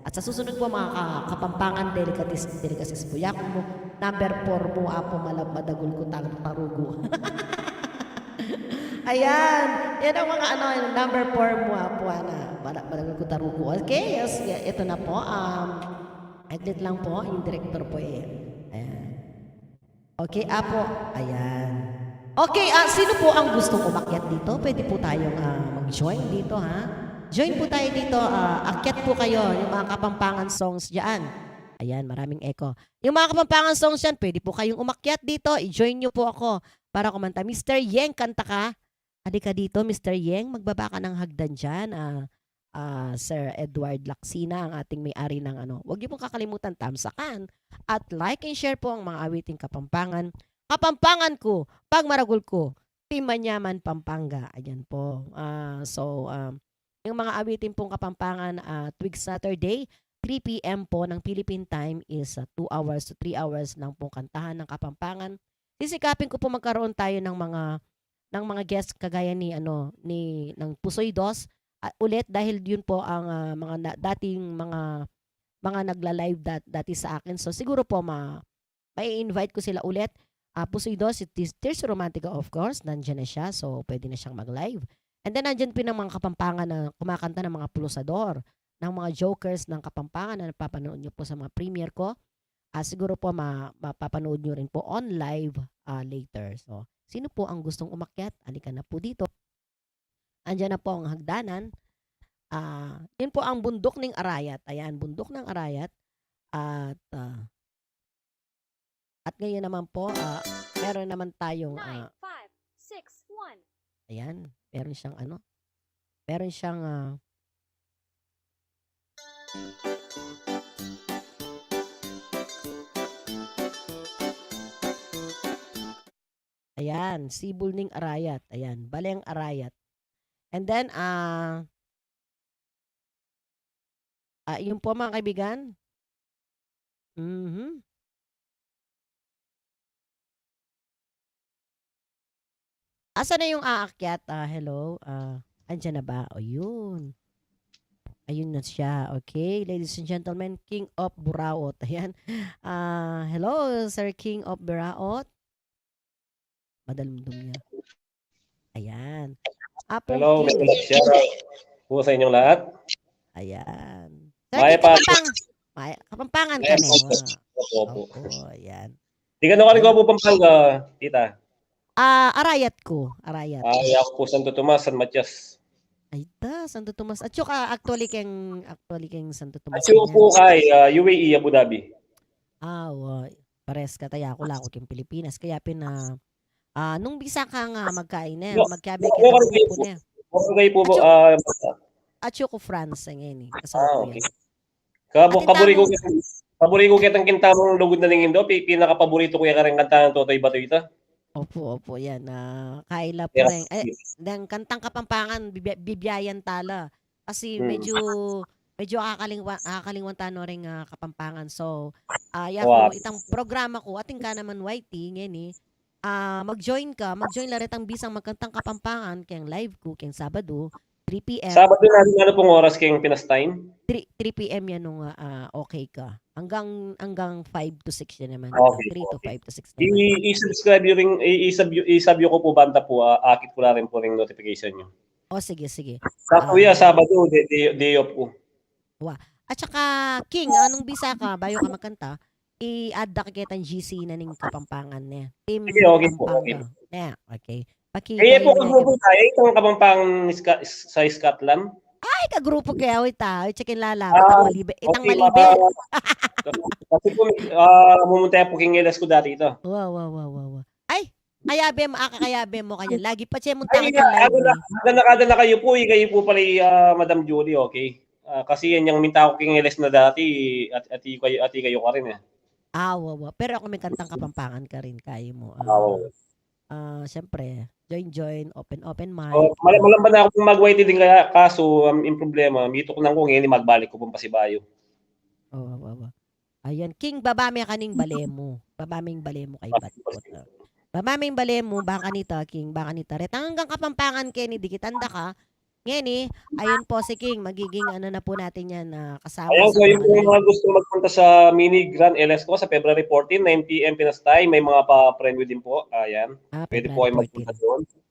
At sa susunod po, mga ka-, Kapampangan delicacies, delicacies po, yaku mu, Number four mu, Apo, malab-, madagul ku tar-, tarugu. Ayan. Yan ang mga ano, yung number four mu, Apo, ana. Mala-, madagul ku tarugu. Okay, yes, ya-, ito na po. Um, aglit lang po, yung director po eh. Ayan. Okay, Apo. Ayan. Okay, ah, sino po ang gustong umakyat dito? Pwede po tayong, ah, mag-join dito, ha? Join po tayo dito. Ah, akyat po kayo, yung mga Kapampangan songs dyan. Ayan, maraming echo. Yung mga Kapampangan songs dyan, pwede po kayong umakyat dito. I-join nyo po ako para kumanta. Mister Yeng, kanta ka. Halika dito, Mister Yeng. Magbaba ka ng hagdan dyan. Ah, ah, Sir Edward Lacsina, ang ating may-ari ng ano. Huwag niyo pong kakalimutan, tamsakan. At like and share po ang mga awiting Kapampangan. Kapampangan ku, pagmaragul ku, Team Manyaman Pampanga. Ayan po. Ah, so, um, yung mga awitin pong Kapampangan, ah, tuwing Saturday, three P M po ng Philippine time is, ah, two hours to three hours lang pong kantahan ng Kapampangan. Sisikapin ko po magkaroon tayo ng mga, ng mga guest kagaya ni, ano, ni, ng Pusoy Dos, ah, ulit dahil yun po ang, ah, mga na-, dating mga, mga nagla-live dat-, dati sa akin. So, siguro po ma-, mai-invite ko sila ulit. Ah, Pusoy Dos, si Tis-, Tirso Romantica, of course, nandiyan na siya. So, pwede na siyang mag-live. And then, nandiyan po yung mga Kapampangan na kumakanta ng mga pulusador, ng mga jokers ng Kapampangan na napapanood niyo po sa mga premiere ko. Ah, siguro po ma-, mapapanood niyo rin po on live, ah, later. So, sino po ang gustong umakyat? Halika na po dito. Andiyan na po ang hagdanan. Ah, yun po ang bundok ng Arayat. Ayan, bundok ng Arayat. At, ah, at ngayon naman po, ah, meron naman tayong, ah, Nine, five, six, one. Ayan, meron siyang ano, meron siyang, ah, ayan, Sibul ning Arayat. Ayan, Baleng Arayat. And then, ah, ah, yun po, mga kaibigan. Mhm. Asan na yung aakyat? Ah, hello? Ah, andiyan na ba? O, yun. Ayun na siya. Okay, ladies and gentlemen, King of Buraot. Ayan. Ah, hello, Sir King of Buraot. Madalumdum niya. Ayan. Apong Hello, King. Magandang shout out po sa inyong lahat. Ayan. Sir, Maya di pa. Kapampang-, Maya, Kapampangan ka Yes, na. Opo, opo. Opo, ayan. Di ka na Ayan. Gwapo, Pampanga, tita. Ah, Arayat ko. Arayat. Ay, ako po, Santo Tomas, San Matias. Ay, ta, Santo Tomas. At saka, actually, keng, actually, keng Santo Tomas At saka yan. Po kay, ah, U A E, Abu Dhabi. Ah, wa. Pares ka, taya ko, lako keng Pilipinas. Kaya pin, ah, ah, nung bisa ka nga magkain eh, No, magkabe no, kita okay grupo po. Ne. Okay po, At saka, ah, at saka ko France, ang ini. Kasama Ah, ko okay. yan. Kabo-, Atin kaburi ko tamang kita, kaburi ko kitang kintamang lugod na ning Indo, pi-, pinakapaborito ko yung kareng kanta ng Totoy Bato ita. Opo, opo, yan. Ah, Kaila po Yeah. Rin. Eh, dang kantang Kapampangan, bibya-, bibyayan tala. Kasi Mm. medyo, medyo akakalingwa-, akakalingwan tano ring, ah, Kapampangan. So, ah, ya Wow. Ko, itang programa ko, atin ka naman, Y T, ngeni, ah, mag-join ka, mag-join la retang bisang magkantang Kapampangan, keng live ko, keng Sabado, three P M. Sabado na, ano pong oras keng Pinas time? Three, three P M yan nung, ah, okay ka. Hanggang, hanggang five to six yan naman. Okay, three to okay. Five to six naman. I-, i-subscribe nyo rin, i-, i-sub-, i-sub nyo ko po banta po, ah, akit ko la rin po rin notification nyo. O, sige, sige. Sa Ah, kuya, Sabado, day, day, day off ko. Wa. At saka, King, anung bisa ka, bayu ka magkanta, i-add da ka ketang G C na ning Kapampangan ne. Team Sige, okay po, Pampanga. Okay. Yeah, okay. Pakita Kaya po, yung kagrupo medyo tayo, itong Kapampangan Sca-, sa Scotland. Ay, kagrupo kaya, uy, ta. Uy, chicken lala, Ah, itang malibe, itang okay, malibe. Maka-, kasi po, ah, mumunta po king L S ko dati ito. Wa, wa, wa, wa, wa. Ay, kayabe mo, ah, kakayabe mo kanya. Lagi pa siya munta Ay, ka dyan, ah, lagi. Ada na, ada na, ada na kayo po, eh, kayo po pala, ah, Madam Julie, okay. Ah, kasi yan yung minta ko king L S na dati, at, at kayo, at kayo ka rin, eh. Ah, wa, wa. Pero ako may kantang Kapampangan ka rin, kaya mo. Ah, Ah, oo. Ah, siyempre, join, join, open, open mic. Oh, mal-, malamba na ako mag-Y T din kaya, kaso, um, yung problema, mituknan ko ngayon, magbalik ko pang pasibayo. Oo, oo, oo. Ayan, King, baba me kaning bale mu. Baba me ing bale mu kay Bat. Baba me ing bale mu, baka nita, King, baka nita. Retang hanggang Kapampangan, Kenny, di kita anda ka. Ngeni, ayun po si King, magiging ano na po natin yan, ah, kasama Ayan, sa so yung mga mga gusto magpunta sa mini Grand L S ko sa February fourteen, nine P M Pinas time, may mga pa-premyo din po. Ayan. Ah, Pwede po February kayo magpunta fourteen. Doon.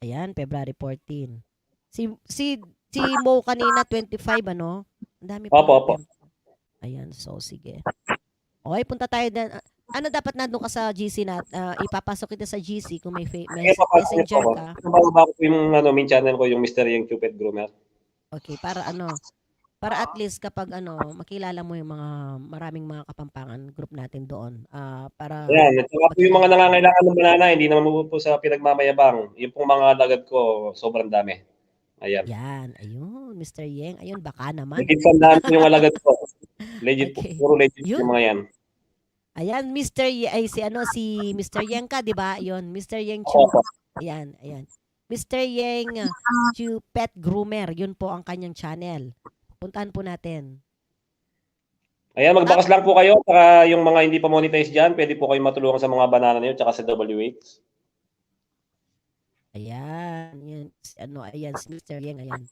Ayan, February fourteen. Si, si, si Mo kanina, twenty-five, ano? Ang dami Opo, pala opo. tempo. Ayan, so sige. Okay, punta tayo din. Ah, ano dapat nandun ka sa G C na, ah, ipapasok kita sa G C kung may fa-, may Kaya papasok niyo po messenger ako. ka? Ito, bababa ko po yung, ano, main channel ko, yung Mister Yang Cupid Groomer. Okay, para ano, para at least kapag ano, makilala mo yung mga maraming mga Kapampangan group natin doon. Ah, para Ayan, at saka po yung mga makilala. nangangailangan ng banana, hindi naman po sa pinagmamayabang. Yung pong mga alagad ko, sobrang dami. Ayan. Yan, ayun, Mister Yeng. Ayun, baka naman. Naging sandaan po yung alagad ko. Legit po, Okay. puro legit Yun. yung mga yan. Ayan, Mister Ye-, ay, si ano, si Mister Yeng ka, di ba? Yun, Mister Yeng Chu. Opo. Ayan, ayan. Mister Yeng, uh, Chu Pet Groomer. Yun po ang kanyang channel. Puntahan po natin. Ayan, magbakas Tap- lang po kayo. Saka yung mga hindi pa monetize dyan, pwede po kayo matulungan sa mga banana niyo tsaka sa W H. Ayan, yan. Si ano, ayan, si Mister Yeng, ayan.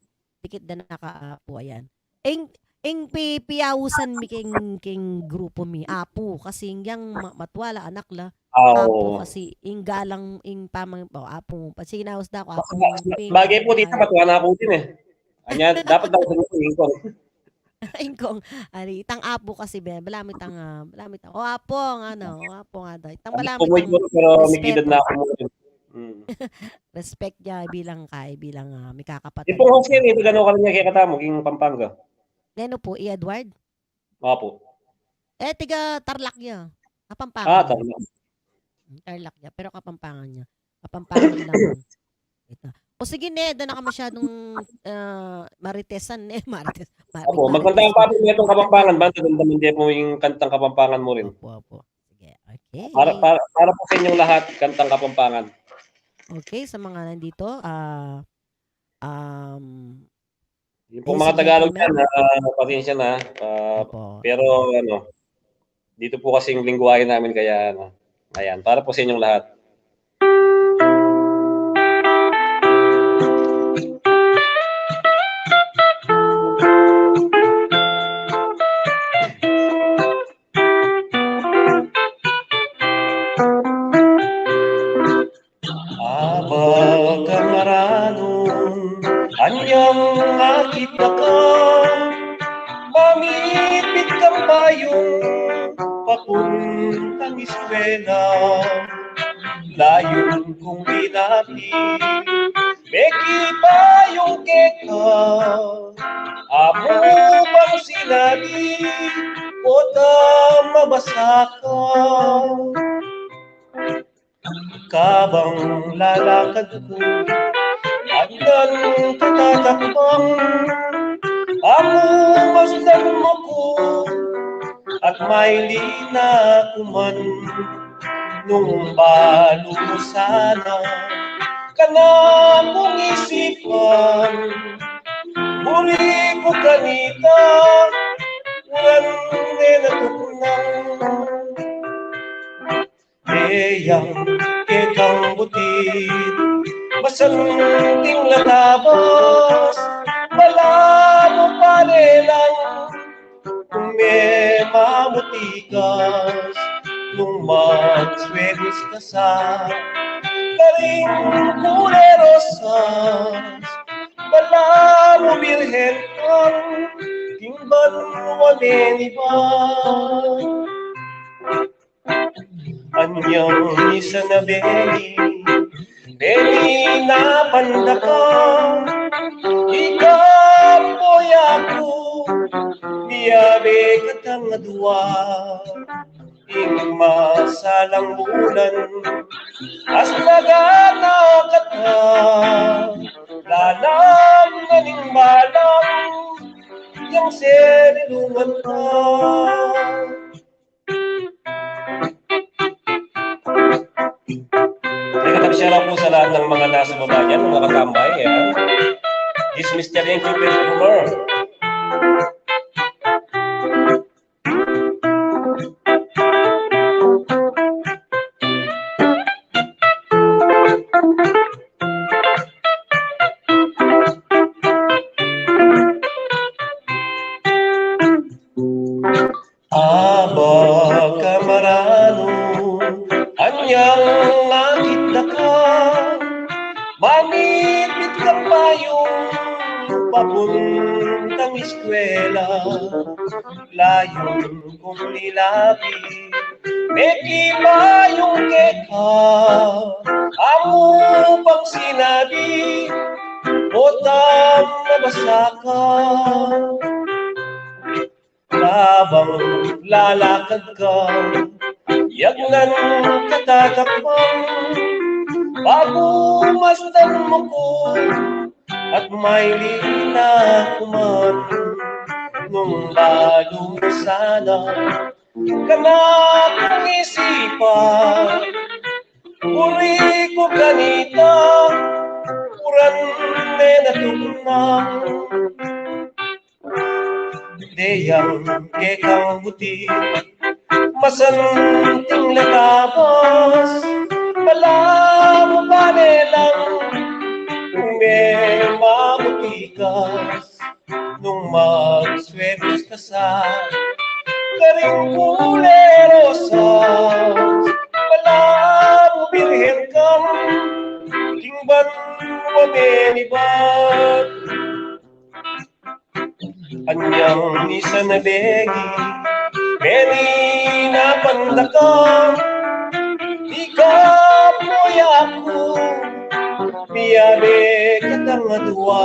Dikit na nakaapo, ayan. Ing, ing pi-, piyausan mi king, king grupo mi, apo, kasi yang ma-, matwala, anak la. Ah, Apo, oo. kasi ing galang, ing pamang, oh, apo. Pag sinaus da ako, apo, Ba-, ing ba-, bagay po dito, pamang, matwa na ako din eh. Anya, dapat daw sa mga ingkong. Ingkong, ari, itang apo kasi, be, balamu itang, ah, balamu itang, o, apo, nga, no, o, apo, nga daw. Itang Ano balamu po mo itang yun, pero may respeto. gidad na ako mo rin. Mm. Respect niya bilang kay, bilang, ah, may kakapatid. Ipong host yan, ito gano'n ka rin niya kaya katamu, yung Pampanga. Neno po, i Edward? Opo. Eh, tiga Tarlac niya. Kapampangan Ah, niya. Tarlac. Mm, Tarlac niya, pero Kapampangan niya. Kapampangan lang. Ito. O sige, ne, doon na ka masyadong, ah, maritesan, ne, marites. Ma-, Opo, may maganda ang marites ka. Papi nitong Kapampangan, ba? Maganda man din po yung kantang Kapampangan mo rin. Opo, opo. Sige, okay. Para, para, para po sa inyong lahat, kantang Kapampangan. Okay, sa mga nandito, ah, um, Yung pong Ay, mga sige, Tagalog Kuya. dyan, ah, pasensya na. Ah, Opo. pero ano, dito po kasing lingwahe namin kaya ano. Ayan, para po sa inyong lahat. Aba ka maranun, anyang akit na ka, mamipit kang payung papuntang eskwela. Layun kung binabi, mekipayung keka, amu bang sinabi, o ta mabasa ka. Kabang lalakad ku, agdan ka tatakbang, amu masdan mu ku, at maili na ku man, nung balu mu sana, kana kung isipan, buri ku kanita, ngan ne natutunan. Eyang kekang buti, masanting latabas, balamu pare lang, kung me mamutikas, nung magswenis ka sa, karing kule rosas, balamu birhen kang, king banwa meniba. Anyang misan a beni, beni na pandakal, ika po ya ku, miyabe katang adua, ing masalang bulan, as nagana kata, lalam na ning balang, yang selilungan ka. Teka, nag-share ako sa lahat ng mga nasa baba niyan, mga katambay, yan. This Mister Yang Cupid Rumor. Mamitmit kang payung papuntang eskwela, layun kung nilabi, mekipayung keka, amu pang sinabi, potang mabasa ka. Labang lalakad ka, yagnan ka tatakpan, bagu masdan mu ku at mailina ku man. Nung balu mu sana, kana kung isipan, buri ku kanita, uran ne na tuknang. Dayang kekang buti, masanting lakabas, balamu bale lang, kung e mabuti ka, nung magswebus ka sa, karing kule rosas, balamu birhen kang, king banua menibat. Anyang misan a begi, meni na pandaka, di ka puya ku, miyabe katang adua,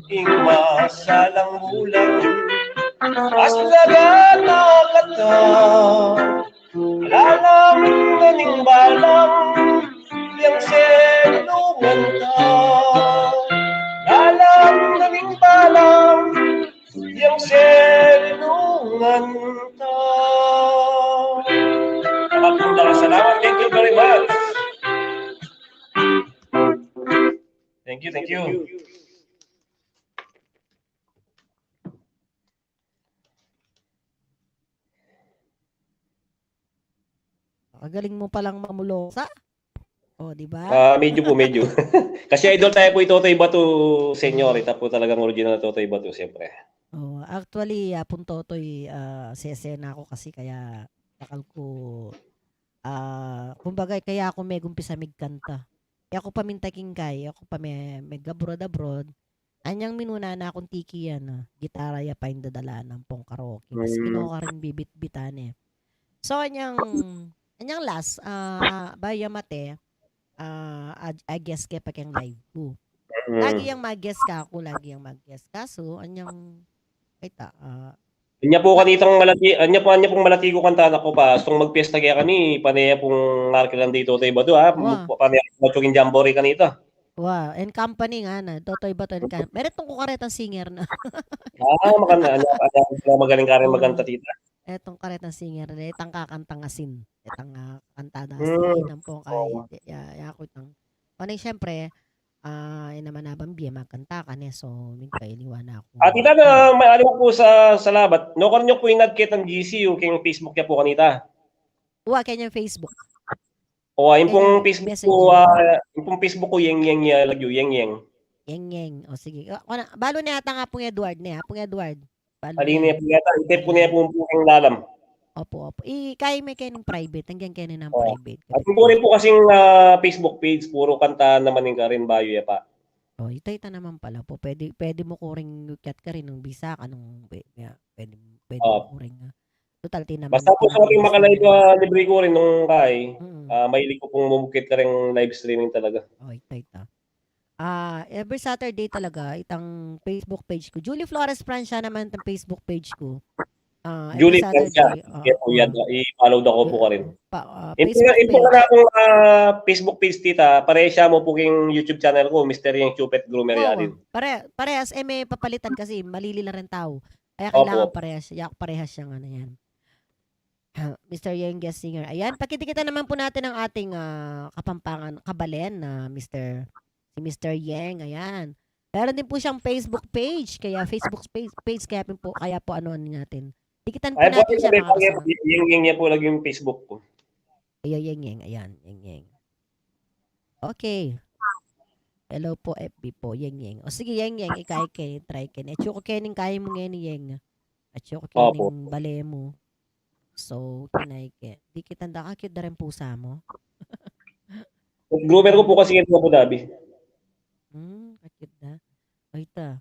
ing masalang bulan, aslagan na kata, lalam na ning balang, yang senungan ta. Lalam na ning balang, yang senungan ta. Kapagpunda ka, salamat. Thank you very much. Thank you, thank you. Ang galing mo palang mamulosa. O, di ba? Ah, medyo po, medyo. Kasi idol tayo po i Totoy Bato, Senyor. Ita po talagang original na Totoy Bato, siyempre. Oh, actually, ah, pun Totoy, ah, sese na ako kasi kaya takal ko, ah, kumbaga, kaya ako megumpisa migkanta. Kaya ako pa minta king kay, ako pa me-, meg-abroad-abroad. Anyang minuna na akong tiki yan, ah, gitara ya pa ing dadala na ampong karaoke. Mas Mm. kinoka rin bibit-bitan eh. So, anyang, anyang last, ah, bayu ya mate, ah, I, I guess ke pa keng live ku. Mm. Lagi yang mag-guest ka, aku lagi yang mag-guest. Kaso, anyang, ay ta, ah, Anya po kanitang malati, anya po, anya pong malati ku kanta na ku pa, stung magpiesta kaya kani, pane ya pong markilan dito tayo ba do, ha? Wa. Pane ya pong matsuging jamboree kanita. Wa, and company nga na, Totoy Bato and com-, meron tong ku karetang singer na. Ah, maganda, ano, ano, magaling ka rin Oo. maganta, tita. Etong karetang singer na, itang kakantang asin. Itang, ah, kanta na Hmm. asin, ang pong kay, Oo. ya, ya, ya, aku itang. Ano, siyempre, ah, yun naman na bang biye magkanta ka ne, so, minsan iniwan na ako. Ah, tita, na, may alam po sa, salamat. No, kan nyo po yung nagkit ang G C U, kayong Facebook niya po kanita. Wa, kanyang Facebook. O, ah, yung pong Kanyang Facebook messenger. ko, ah, yung pong Facebook ko, Yeng Yeng, ya, lagyu, Yeng Yeng. Yeng Yeng. O, sige. O, kuna, balo na yata nga pong Edward ne, ha? Pong Edward. Balo Ali na niya yun. po yata, i-type ko niya po po ang lalam. Opo, opo. I, kaya may kaya ng private, hanggang kaya ng Oo. private. At yung po rin po kasing, ah, Facebook page, puro kanta naman yung karin bayo ya pa. O, ita, ita naman pala po. Pwede, pwede mo ko ring chat ka rin nung bisa ka, nung pwe-, ya, pwede, pwede mo Opo. ko ring, ah, total, tinaman, Basta po sa tinaman aking sa makalive, akin. ah, libre ko rin nung kay, Mm. ah, mahilig ko pong mumukit ka rin live streaming talaga. O, ita, ita. Ah, every Saturday talaga, itang Facebook page ko. Julie Flores Francia naman itang Facebook page ko. Ah, every Julie Francia. Saturday, oo, Sige po, oo. yan, i-follow da ko po Yun, ka rin. pa, ah, Ito nga, Facebook ito page. nga akong, ah, Facebook page, tita, pareha siya mo po yung YouTube channel ko, Mister Yang Chupet Groomer Oo, yan din. pare-, parehas, eh, may papalitan kasi, malili la rin tao. Kaya Opo. kailangan parehas, ya-, parehas siyang ano yan. Mister Yeng Guest Singer. Ayan, pakitikita naman po natin ang ating, ah, Kapampangan kabalen na Mister, si Mister Yeng, ayan. Meron din po siyang Facebook page, kaya Facebook page, page, kaya po, kaya po ano, ano natin. Dikitan po Ay, po, natin siya, ay, mga po, kasama. Yeng Yeng niya po lagi yung Facebook ko. Ayan, Yeng Yeng, ayan, Yeng Yeng. Okay. Hello po, F B po, Yeng Yeng. O sige, Yeng Yeng, ikay ke, try ke. Etsu ko ke ning kaya mo ngeni, Yeng. Etsu ko ke Opo. ning bale mo. So, kinay ke. Di kita nda ka, cute da rin pusa mo. Groomer ku pu kasi yan, Abu Dhabi. Hmm, akit da. Ay, ta.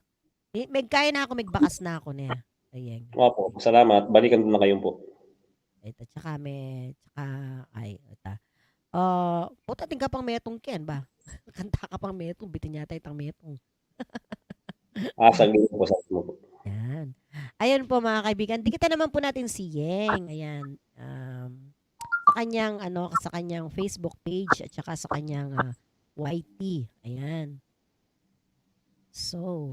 Eh, megkain na ku, megbakas na ku ne. Ayan. Opo, salamat. Balikan ku na kayu pu. Ita, tsaka me, tsaka, ay, ita. Ah, puta, atin ka pang metung ken ba? Kanta ka pang metung, bitin yata itang metung. Ah, saglit po, saglit po. Yan. Ayan po, mga kaibigan, dikita naman po natin si Yeng. Ayan. Um, sa kanyang, ano, sa kanyang Facebook page at saka sa kanyang, ah, Y T. Ayan. So,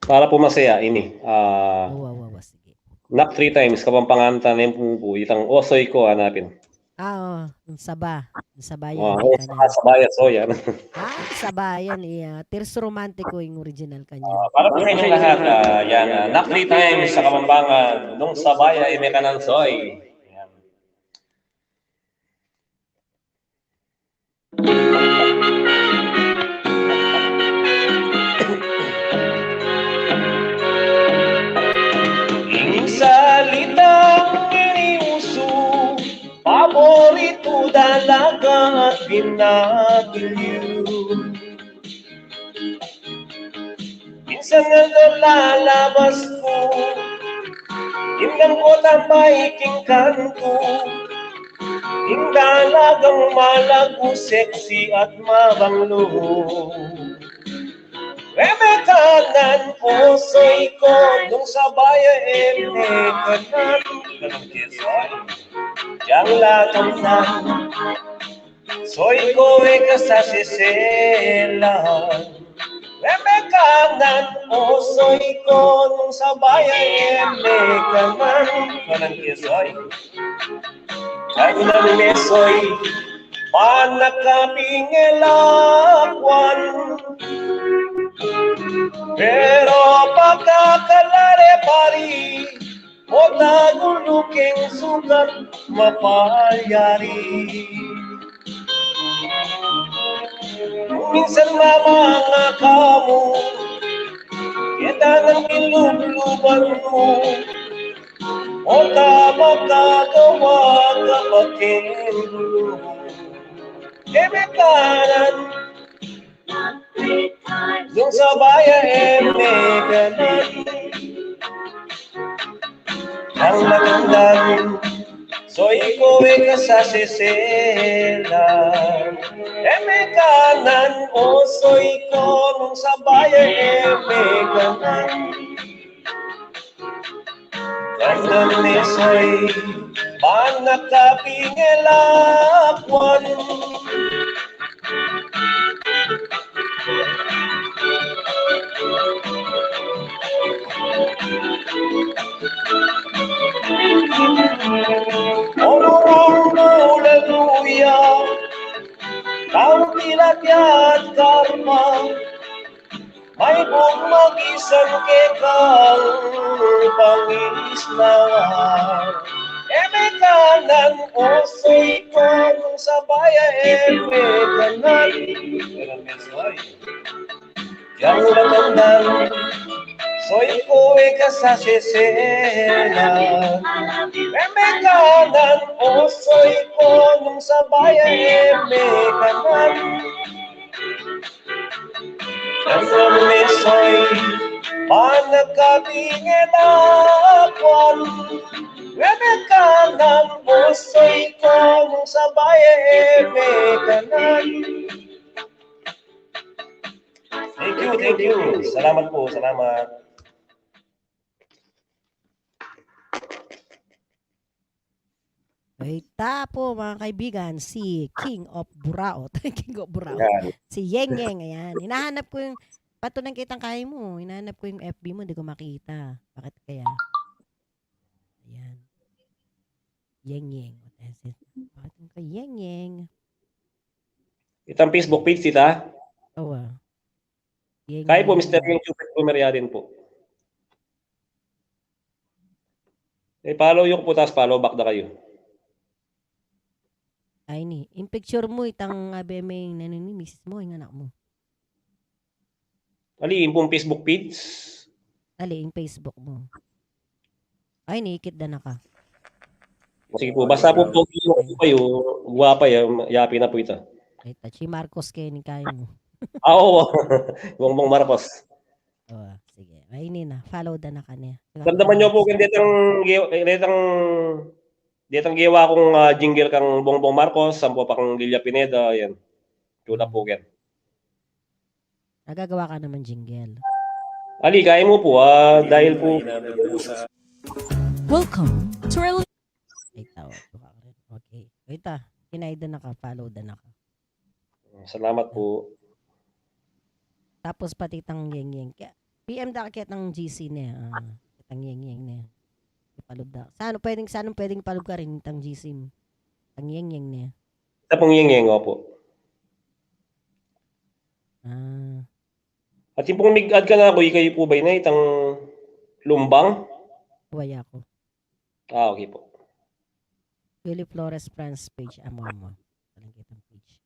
para po masaya ini. Ah, Wawa, wawa, sige. Nak three times, Kapampangan ta, nem pu pu, itang Osoy Ko, hanapin. Ah, oo. Ang saba. Ang saba yan, Oh, eh, ang saba, saba yan, so yan. Ah, ang saba yan, iya. Tierce Romantico yung original kanya. Ah, para po sa inyong lahat, ah, yan, ah, Nak three times sa Kapampangan, nung saba ya, eh, may kanan soy. Yan. Ing salitang ini usu, paboritu talaga at binagilyu. Minsan nga lalabas ku, ing dang ku tambay king kantu, ing talagang malagu, sexy at mabanglu. Reme kanan, Osoy Ko, nung saba ya e me kanan. Yang latam nan. Soy ko e ka saseselan. Reme kanan, Osoy Ko, nung saba ya e me kanan. Kanan ke soy. Kanan me soy, panakaping e lakwan. Pero pakakalare pari, o tagulu keng sukat mapalyari. Minsan mamangakamu, keta nang kilubluban mu, o ta makagawa ka pa keng gulu. Keme kanan, nung saba ya e me kanan. Ang matandang, soy ko e ka saseselan. Keme kanan, Osoy Ko, nung saba ya e me kanan. Kanan me soy, panakaping e lakwan. Olurang bulaluya, tau tilapia at karpa. May bug magisan kekang pangisla. Keme kanan, Osoy Ko, nung saba ya e me kanan. Yang matandang, soy ko e ka saseselan. Keme kanan, Osoy Ko, nung saba ya e me kanan. Kanan me soy, panakaping e lakwan. Keme kanan, Osoy Ko, nung saba ya e me kanan. Thank you, thank you. Salamat po, salamat. Ita po, mga kaibigan, si King of Buraot. King of Buraot. Yan. Si Yeng Yeng, ayan. Hinahanap ko yung, patunay kitang kaya mo. Hinahanap ko yung F B mo, di ko makita. Bakit kaya? Ayan. Yeng Yeng. What is it? Bakit yung kay Yeng Yeng? Itang Facebook page, tita? Oo, ah. Yeng Yeng. Kaya po, Mister Yeng Cupid po, meryadin po. Eh, follow yu ku po, tas follow back da kayu. Ay, ni. Ing picture mu, itang abe me ing nanu ni misis mu, ing anak mu. Ali, ing pung Facebook page? Ali, ing Facebook mu. Ay, ni, ikit da na ka. Sige po, basta po, pogi po kayo, guwapa yan, yapi na po ita. Ita, si Marcos kayu ning kaya mu. Ah, oo. Bongbong Marcos. O, sige. Ay, ini na. Follow da na kanya. Damdaman niyo po kung detang, detang, detang gewa kung, ah, jingle kang Bongbong Marcos, sampu pa kang Lilia Pineda, yan. Tula po yan. Nagagawa ka naman jingle. Ali, kaya mo po, ah, dahil po. Welcome to our Ay, tawag ko ka rin. Okay. Wait ah. Kinay da na ka, follow da na ka. Salamat po. Tapos pati tang Yeng Yeng. Kaya, P M da ka kaya tang G C ne. Ah, tang Yeng Yeng ne. Ipalub da. Saan pwedeng, saan pwedeng ipalub ka rin tang G C mo? Tang Yeng Yeng ne. Ita pong Yeng Yeng, opo. Ah. At yung pong mig-add kanaku, ikayu po ba ini, itang Lumbang? Waya ku. Ah, okay po. Julie Flores France page, amo, amo. Walang kitang page.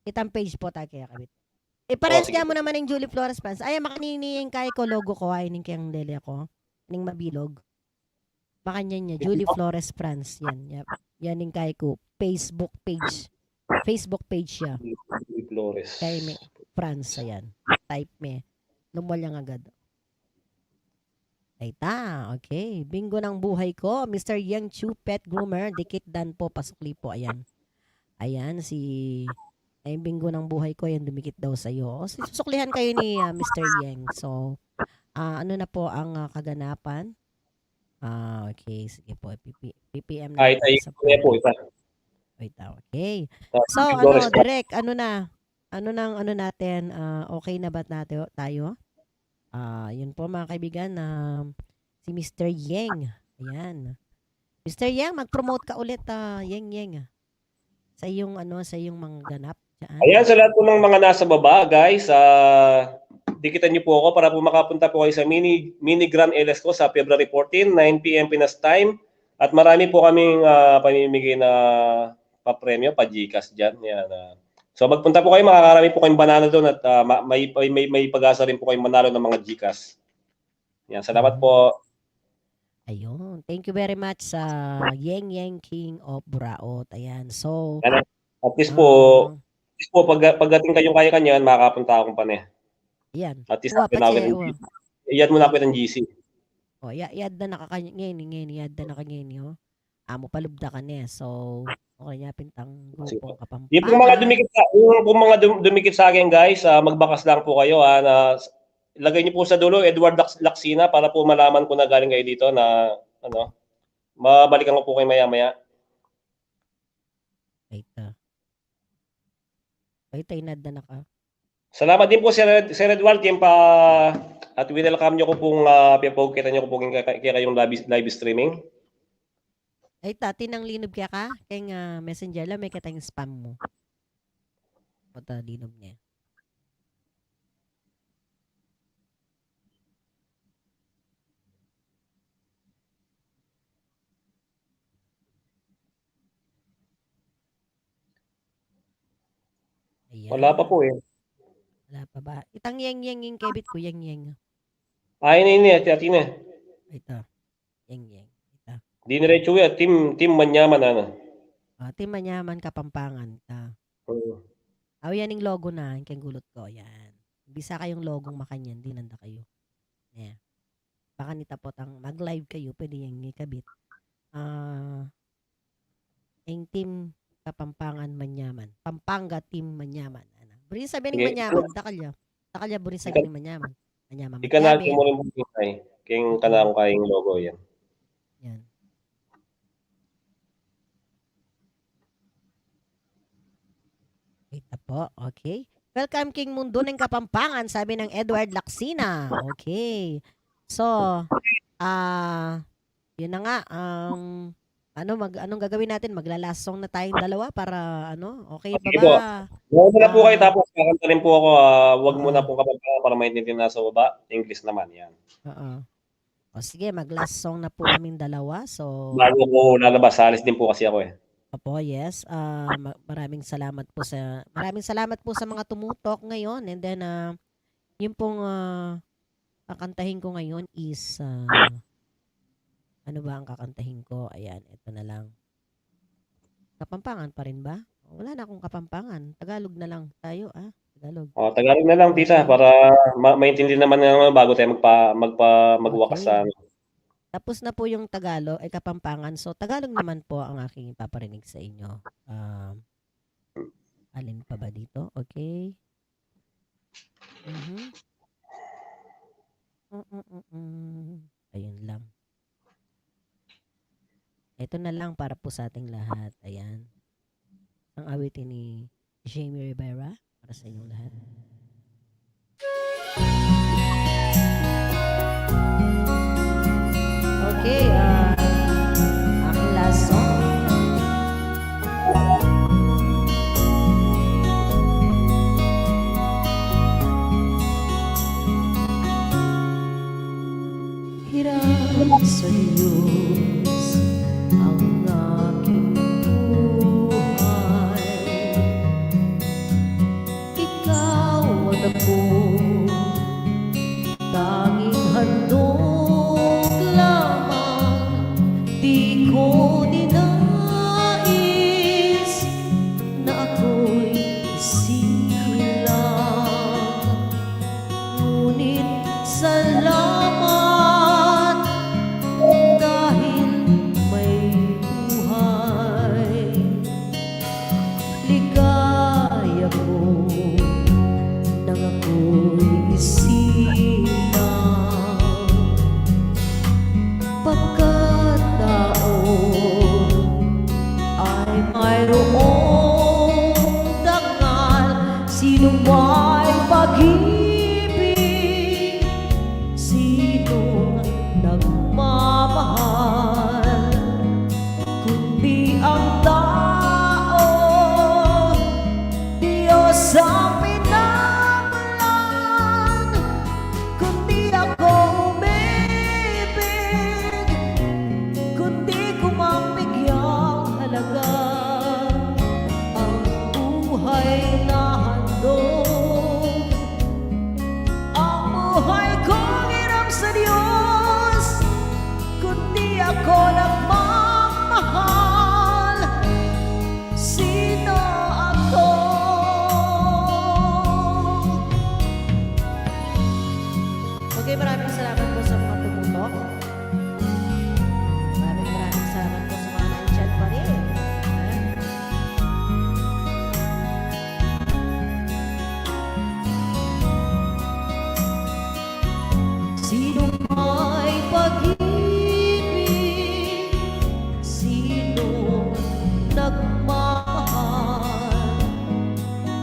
Kitang page po tayo kaya kabit. E, pares kaya mu naman ning Julie Flores France. Ay, makanini ing kaya ku, logo ku, ay, ning kayang lele ku. Ning mabilog. Makanyan ya, Julie Flores France. Yan, yap. Yan ing kaya ku. Facebook page. Facebook page ya. Julie Flores. Kaya me, France, ayan. Type me. Lumwal yang agad. Ay ta, okay. Bingo ng buhay ko, Mister Yeng Chu Pet Groomer, dikit dan po, pasukli po, ayan. Ayan, si, ay, bingo ng buhay ko, yan, dumikit daw sa'yo. O, susuklihan kayo ni, ah, Mister Yeng. So, ah, ano na po ang, ah, kaganapan? Ah, okay, sige po, P P, P P M na Ay, po ay, sa kaya po, ita. Wait, ah, okay. Ah, So, siguro ano, sa Direk, ano na? Ano nang, ano natin, ah, okay na ba tayo, tayo? Ah, yun po, mga kaibigan, ah, si Mister Yeng. Ayan. Mister Yeng, mag-promote ka ulit, ah, Yeng Yeng, ah. Sa iyong, ano, sa iyong mga ganap dyan. Ayan, sa lahat po ng mga nasa baba, guys, ah, dikitan niyo po ako para po makapunta po kayo sa mini, mini Grand L S ko sa February fourteen, nine P M Pinas time. At marami po kaming, ah, pamimigay na papremyo, pa-GCash dyan. Yan, ah. So, magpunta po kayo, makakarami po kayong banana doon at, ah, ma-, may, may, may, may pag-asa rin po kayong manalo ng mga GCash. Yan, salamat po. Ayun. Thank you very much sa Yeng Yeng King of Buraot. Ayan. So, Yan, at least po, ah, at least po, pag, pagdating kayong kaya kanyan, makakapunta akong pane. Yan. At least, Uwa, ako na patse, agad, uwa. I-add mo na ako ng G C. O, ya, i-add na naka kanya, ngayon, ngayon, i-add na naka ngayon, o. Amu palubda ka ne. So, okay niya pintang Sige po. grupong Kapampangan. Yung pong mga dumikit sa, yung pong mga dum-, dumikit sa akin, guys, ah, magbakas lang po kayo, ah, na, lagay niyo po sa dulo, Edward Lax-, Laxina, para po malaman ko na galing kayo dito na, ano, mabalikan ko po kayo maya-maya. Ay, ta. Ay, ta, inadda na ka. Salamat din po, Sir Ed-, Sir Edward, kaya pa, at winelcome niyo ko pong, ah, piyapagkita niyo ko pong kaya, kaya kayong live, live streaming. Ay, ta, tinang linub kaya ka? Keng, ah, messenger lang, me keta ing spam mu. Pota linub ne. Ayan. Wala pa po, eh. Wala pa ba? Itang Yeng Yeng ing kebit ku, Yeng Yeng. Ay, ini, ini, ati, ati na. Ita. Yeng Yeng. Ita. Diniretso ya, Team, Team Manyaman, ano? Ah, Team Manyaman, Kapampangan. Ita. Oo. Aw, yan ing logo na, ing keng gulut ku, yan. Bisa kayung logong makanyan, dinanda kayu. Yan. Baka nita potang mag-live kayu, pwede yang ikabit. Ah, ing Team Kapampangan Manyaman. Pampanga Team Manyaman. Ano? Buri sabyan ning Sige. Manyaman, dakal ya. Dakal ya, buri sabyan ning Manyaman. Manyaman. Ikanal Magyabe. Mo rin po yung kay, kayong kanal ko kayong logo yan. Yan. Kita po, okay. Welcome king mundo ng Kapampangan, sabi ng Edward Laksina. Okay. So, ah, yun na nga, um, ano, mag-, anong gagawin natin? Magla-last song na tayong dalawa para, ano, okay ba? Sige po. Mauna na po kayo, ah, tapos kakanta rin po ako, ah, wag muna pong Kapampangan para maintindihan na sa baba. English naman, yan. Oo. O sige, mag-last song na po kaming dalawa. So, bago ko lalabas, alis din po kasi ako eh. Opo, yes. Ah, ma-, maraming salamat po sa, maraming salamat po sa mga tumutok ngayon. And then, ah, yun pong, ah, kakantahin ko ngayon is, ah, ano ba ang kakantahin ko? Ayan, ito na lang. Kapampangan pa rin ba? Wala na akong Kapampangan. Tagalog na lang tayo, ah. Tagalog. O, Tagalog na lang, tita, para ma-, maintindihan naman ng mga bago tayo magpa-, magpa-, magwakas sa ano. Okay. Tapos na po yung Tagalog, ay, Kapampangan. So, Tagalog naman po ang aking ipaparinig sa inyo. Ah, alin pa ba dito? Okay. Mhm. Mm, mm, mm. Ayun lang. Ito na lang para po sa ating lahat. Ayan. Ang awitin ni Jamie Rivera para sa inyong lahat. Okay, ah, aking last song. Hiram sa Diyos ang aking buhay. Ikaw ang ako, tanging handog lamang. Di ko ninais na ako'y isilang. Ngunit salamat dahil may buhay. Ligaya ko nang ako'y isilang. Pagkatao ay mayroong dangal, sino may pag-ibig, sino nagmamahal, kundi ang tao, Diyos ang pinagmulan. Kundi ako umibig, kundi ko mang bigyang halaga ang buhay na handog. Ang buhay kong hiram sa Diyos, kundi ako nagmamahal. Sino ako? Okay, maraming salamat po sa mga tumutok. Maraming, maraming salamat po sa mga nandyan pa rin. Ha? Sino may pag-ibig, sino nagmamahal,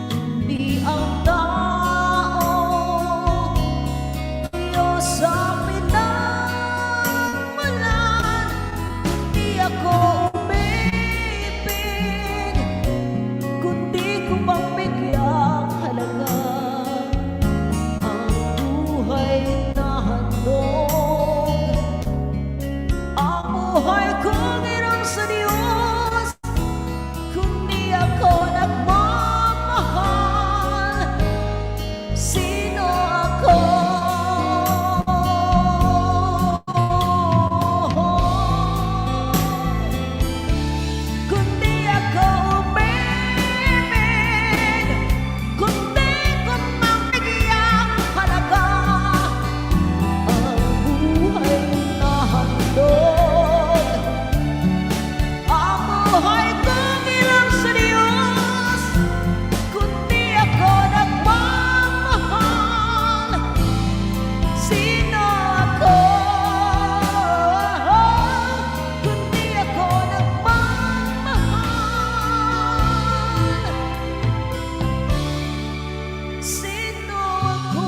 kundi ang tao, Diyos ang pinagmulan. Kundi ako umibig, kundi ko mang bigyang halaga ang buhay na handog. Ang buhay kong hiram sa Diyos, kundi ako nagmamahal. Sino ako? Kundi ako umibig, kundi ko mang bigyang halaga ang buhay na handog. Ang buhay kong hiram sa Diyos, kundi ako nagmamahal. Sino ako? Kundi ako nagmamahal. Sino ako?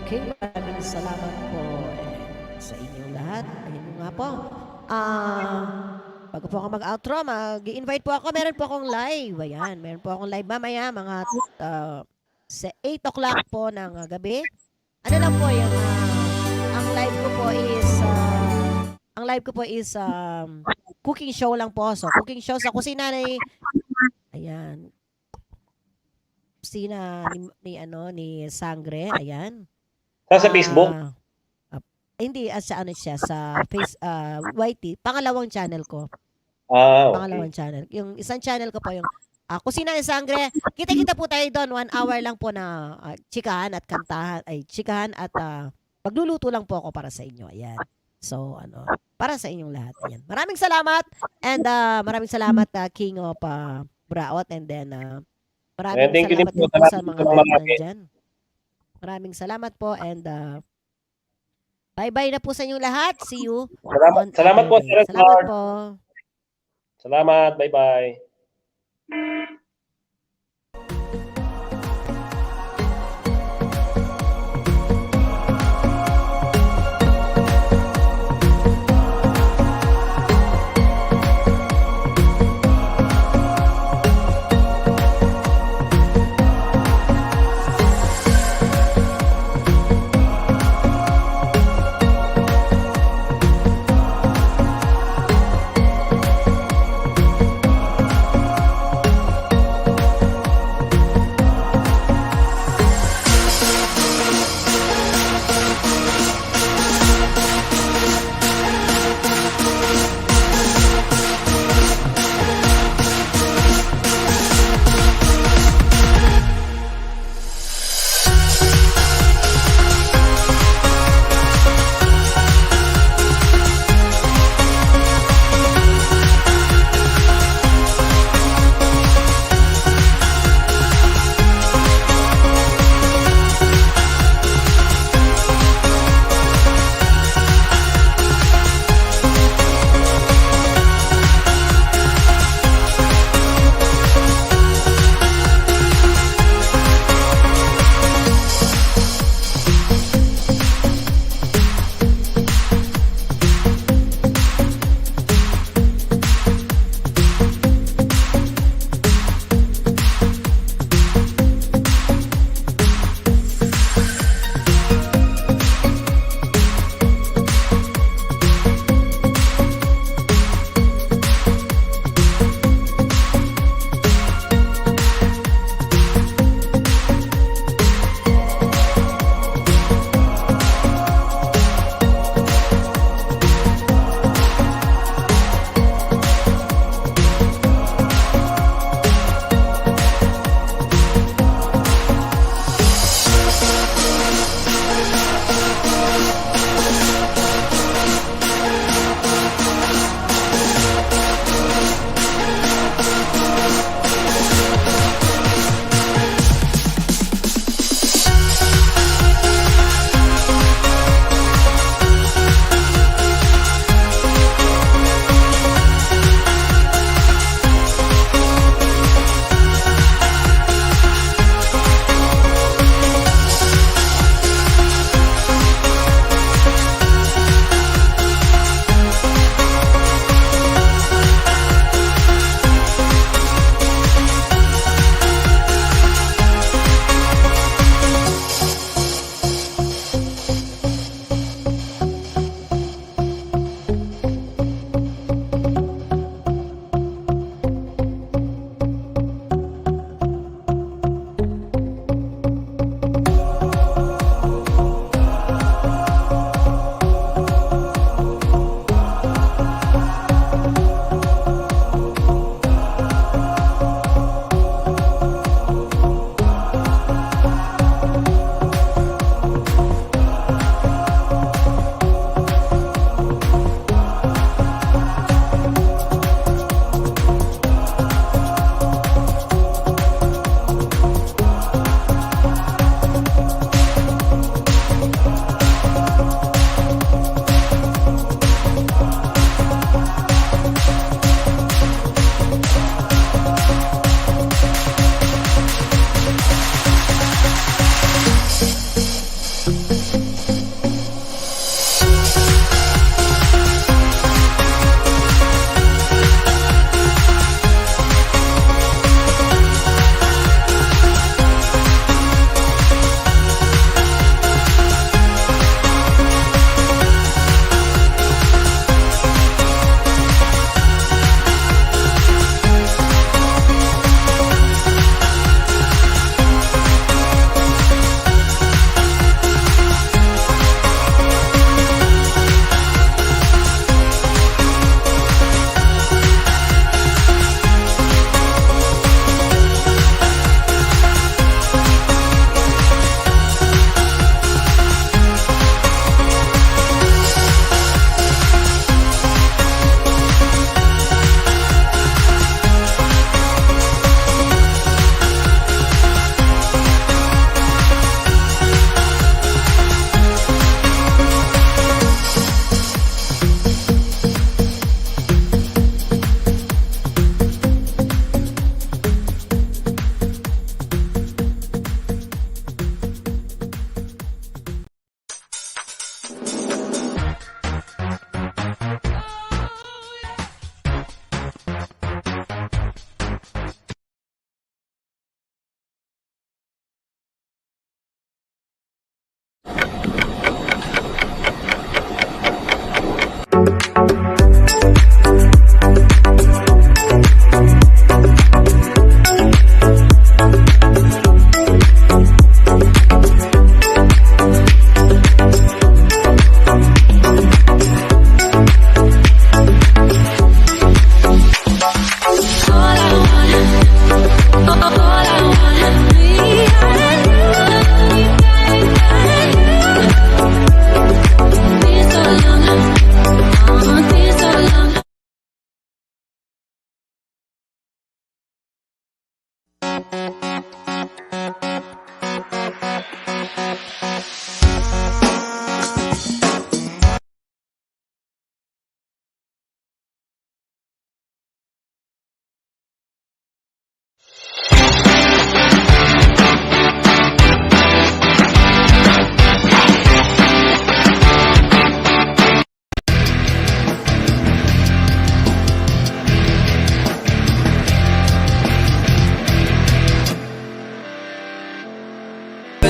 Okay, maraming salamat po, eh, sa inyong lahat. Ayun nga po. Ah, bago po ako mag-outro, mag-i-invite po ako. Meron po akong live. Ayan, meron po akong live mamaya, mga, ah, sa eight o'clock po ng, ah, gabi. Ano lang po yung, ah, ang live ko po is, ah, ang live ko po is, um, cooking show lang po. So, cooking show sa kusina ni, ayan, kusina ni, ni, ano, ni Sangre, ayan. Sa, sa Facebook? Ah, ah, hindi, ah, sa ano siya, sa face, ah, Y T, pangalawang channel ko. Ah, okay. Pangalawang channel. Yung isang channel ko po yung, ah, Kusina ng Sangre. Kita-kita po tayo doon. One hour lang po na, ah, chikahan at kantahan, ay, chikahan at, ah, magluluto lang po ako para sa inyo. Ayan. So, ano, para sa inyong lahat. Ayan. Maraming salamat. And, ah, maraming salamat, ah, King of, ah, Buraot. And then, ah, maraming salamat din po sa mga nandyan. Maraming salamat po and, ah, bye-bye na po sa inyong lahat. See you on another day. Salamat po, Sir Edmar. Salamat po. Salamat. Bye-bye.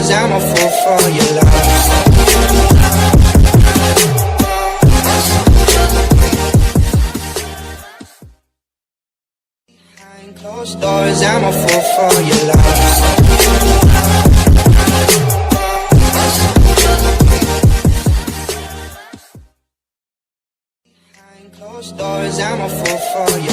I'm a fool for your love. Behind closed doors, I'm a fool for your love. Behind closed doors, I'm a fool for your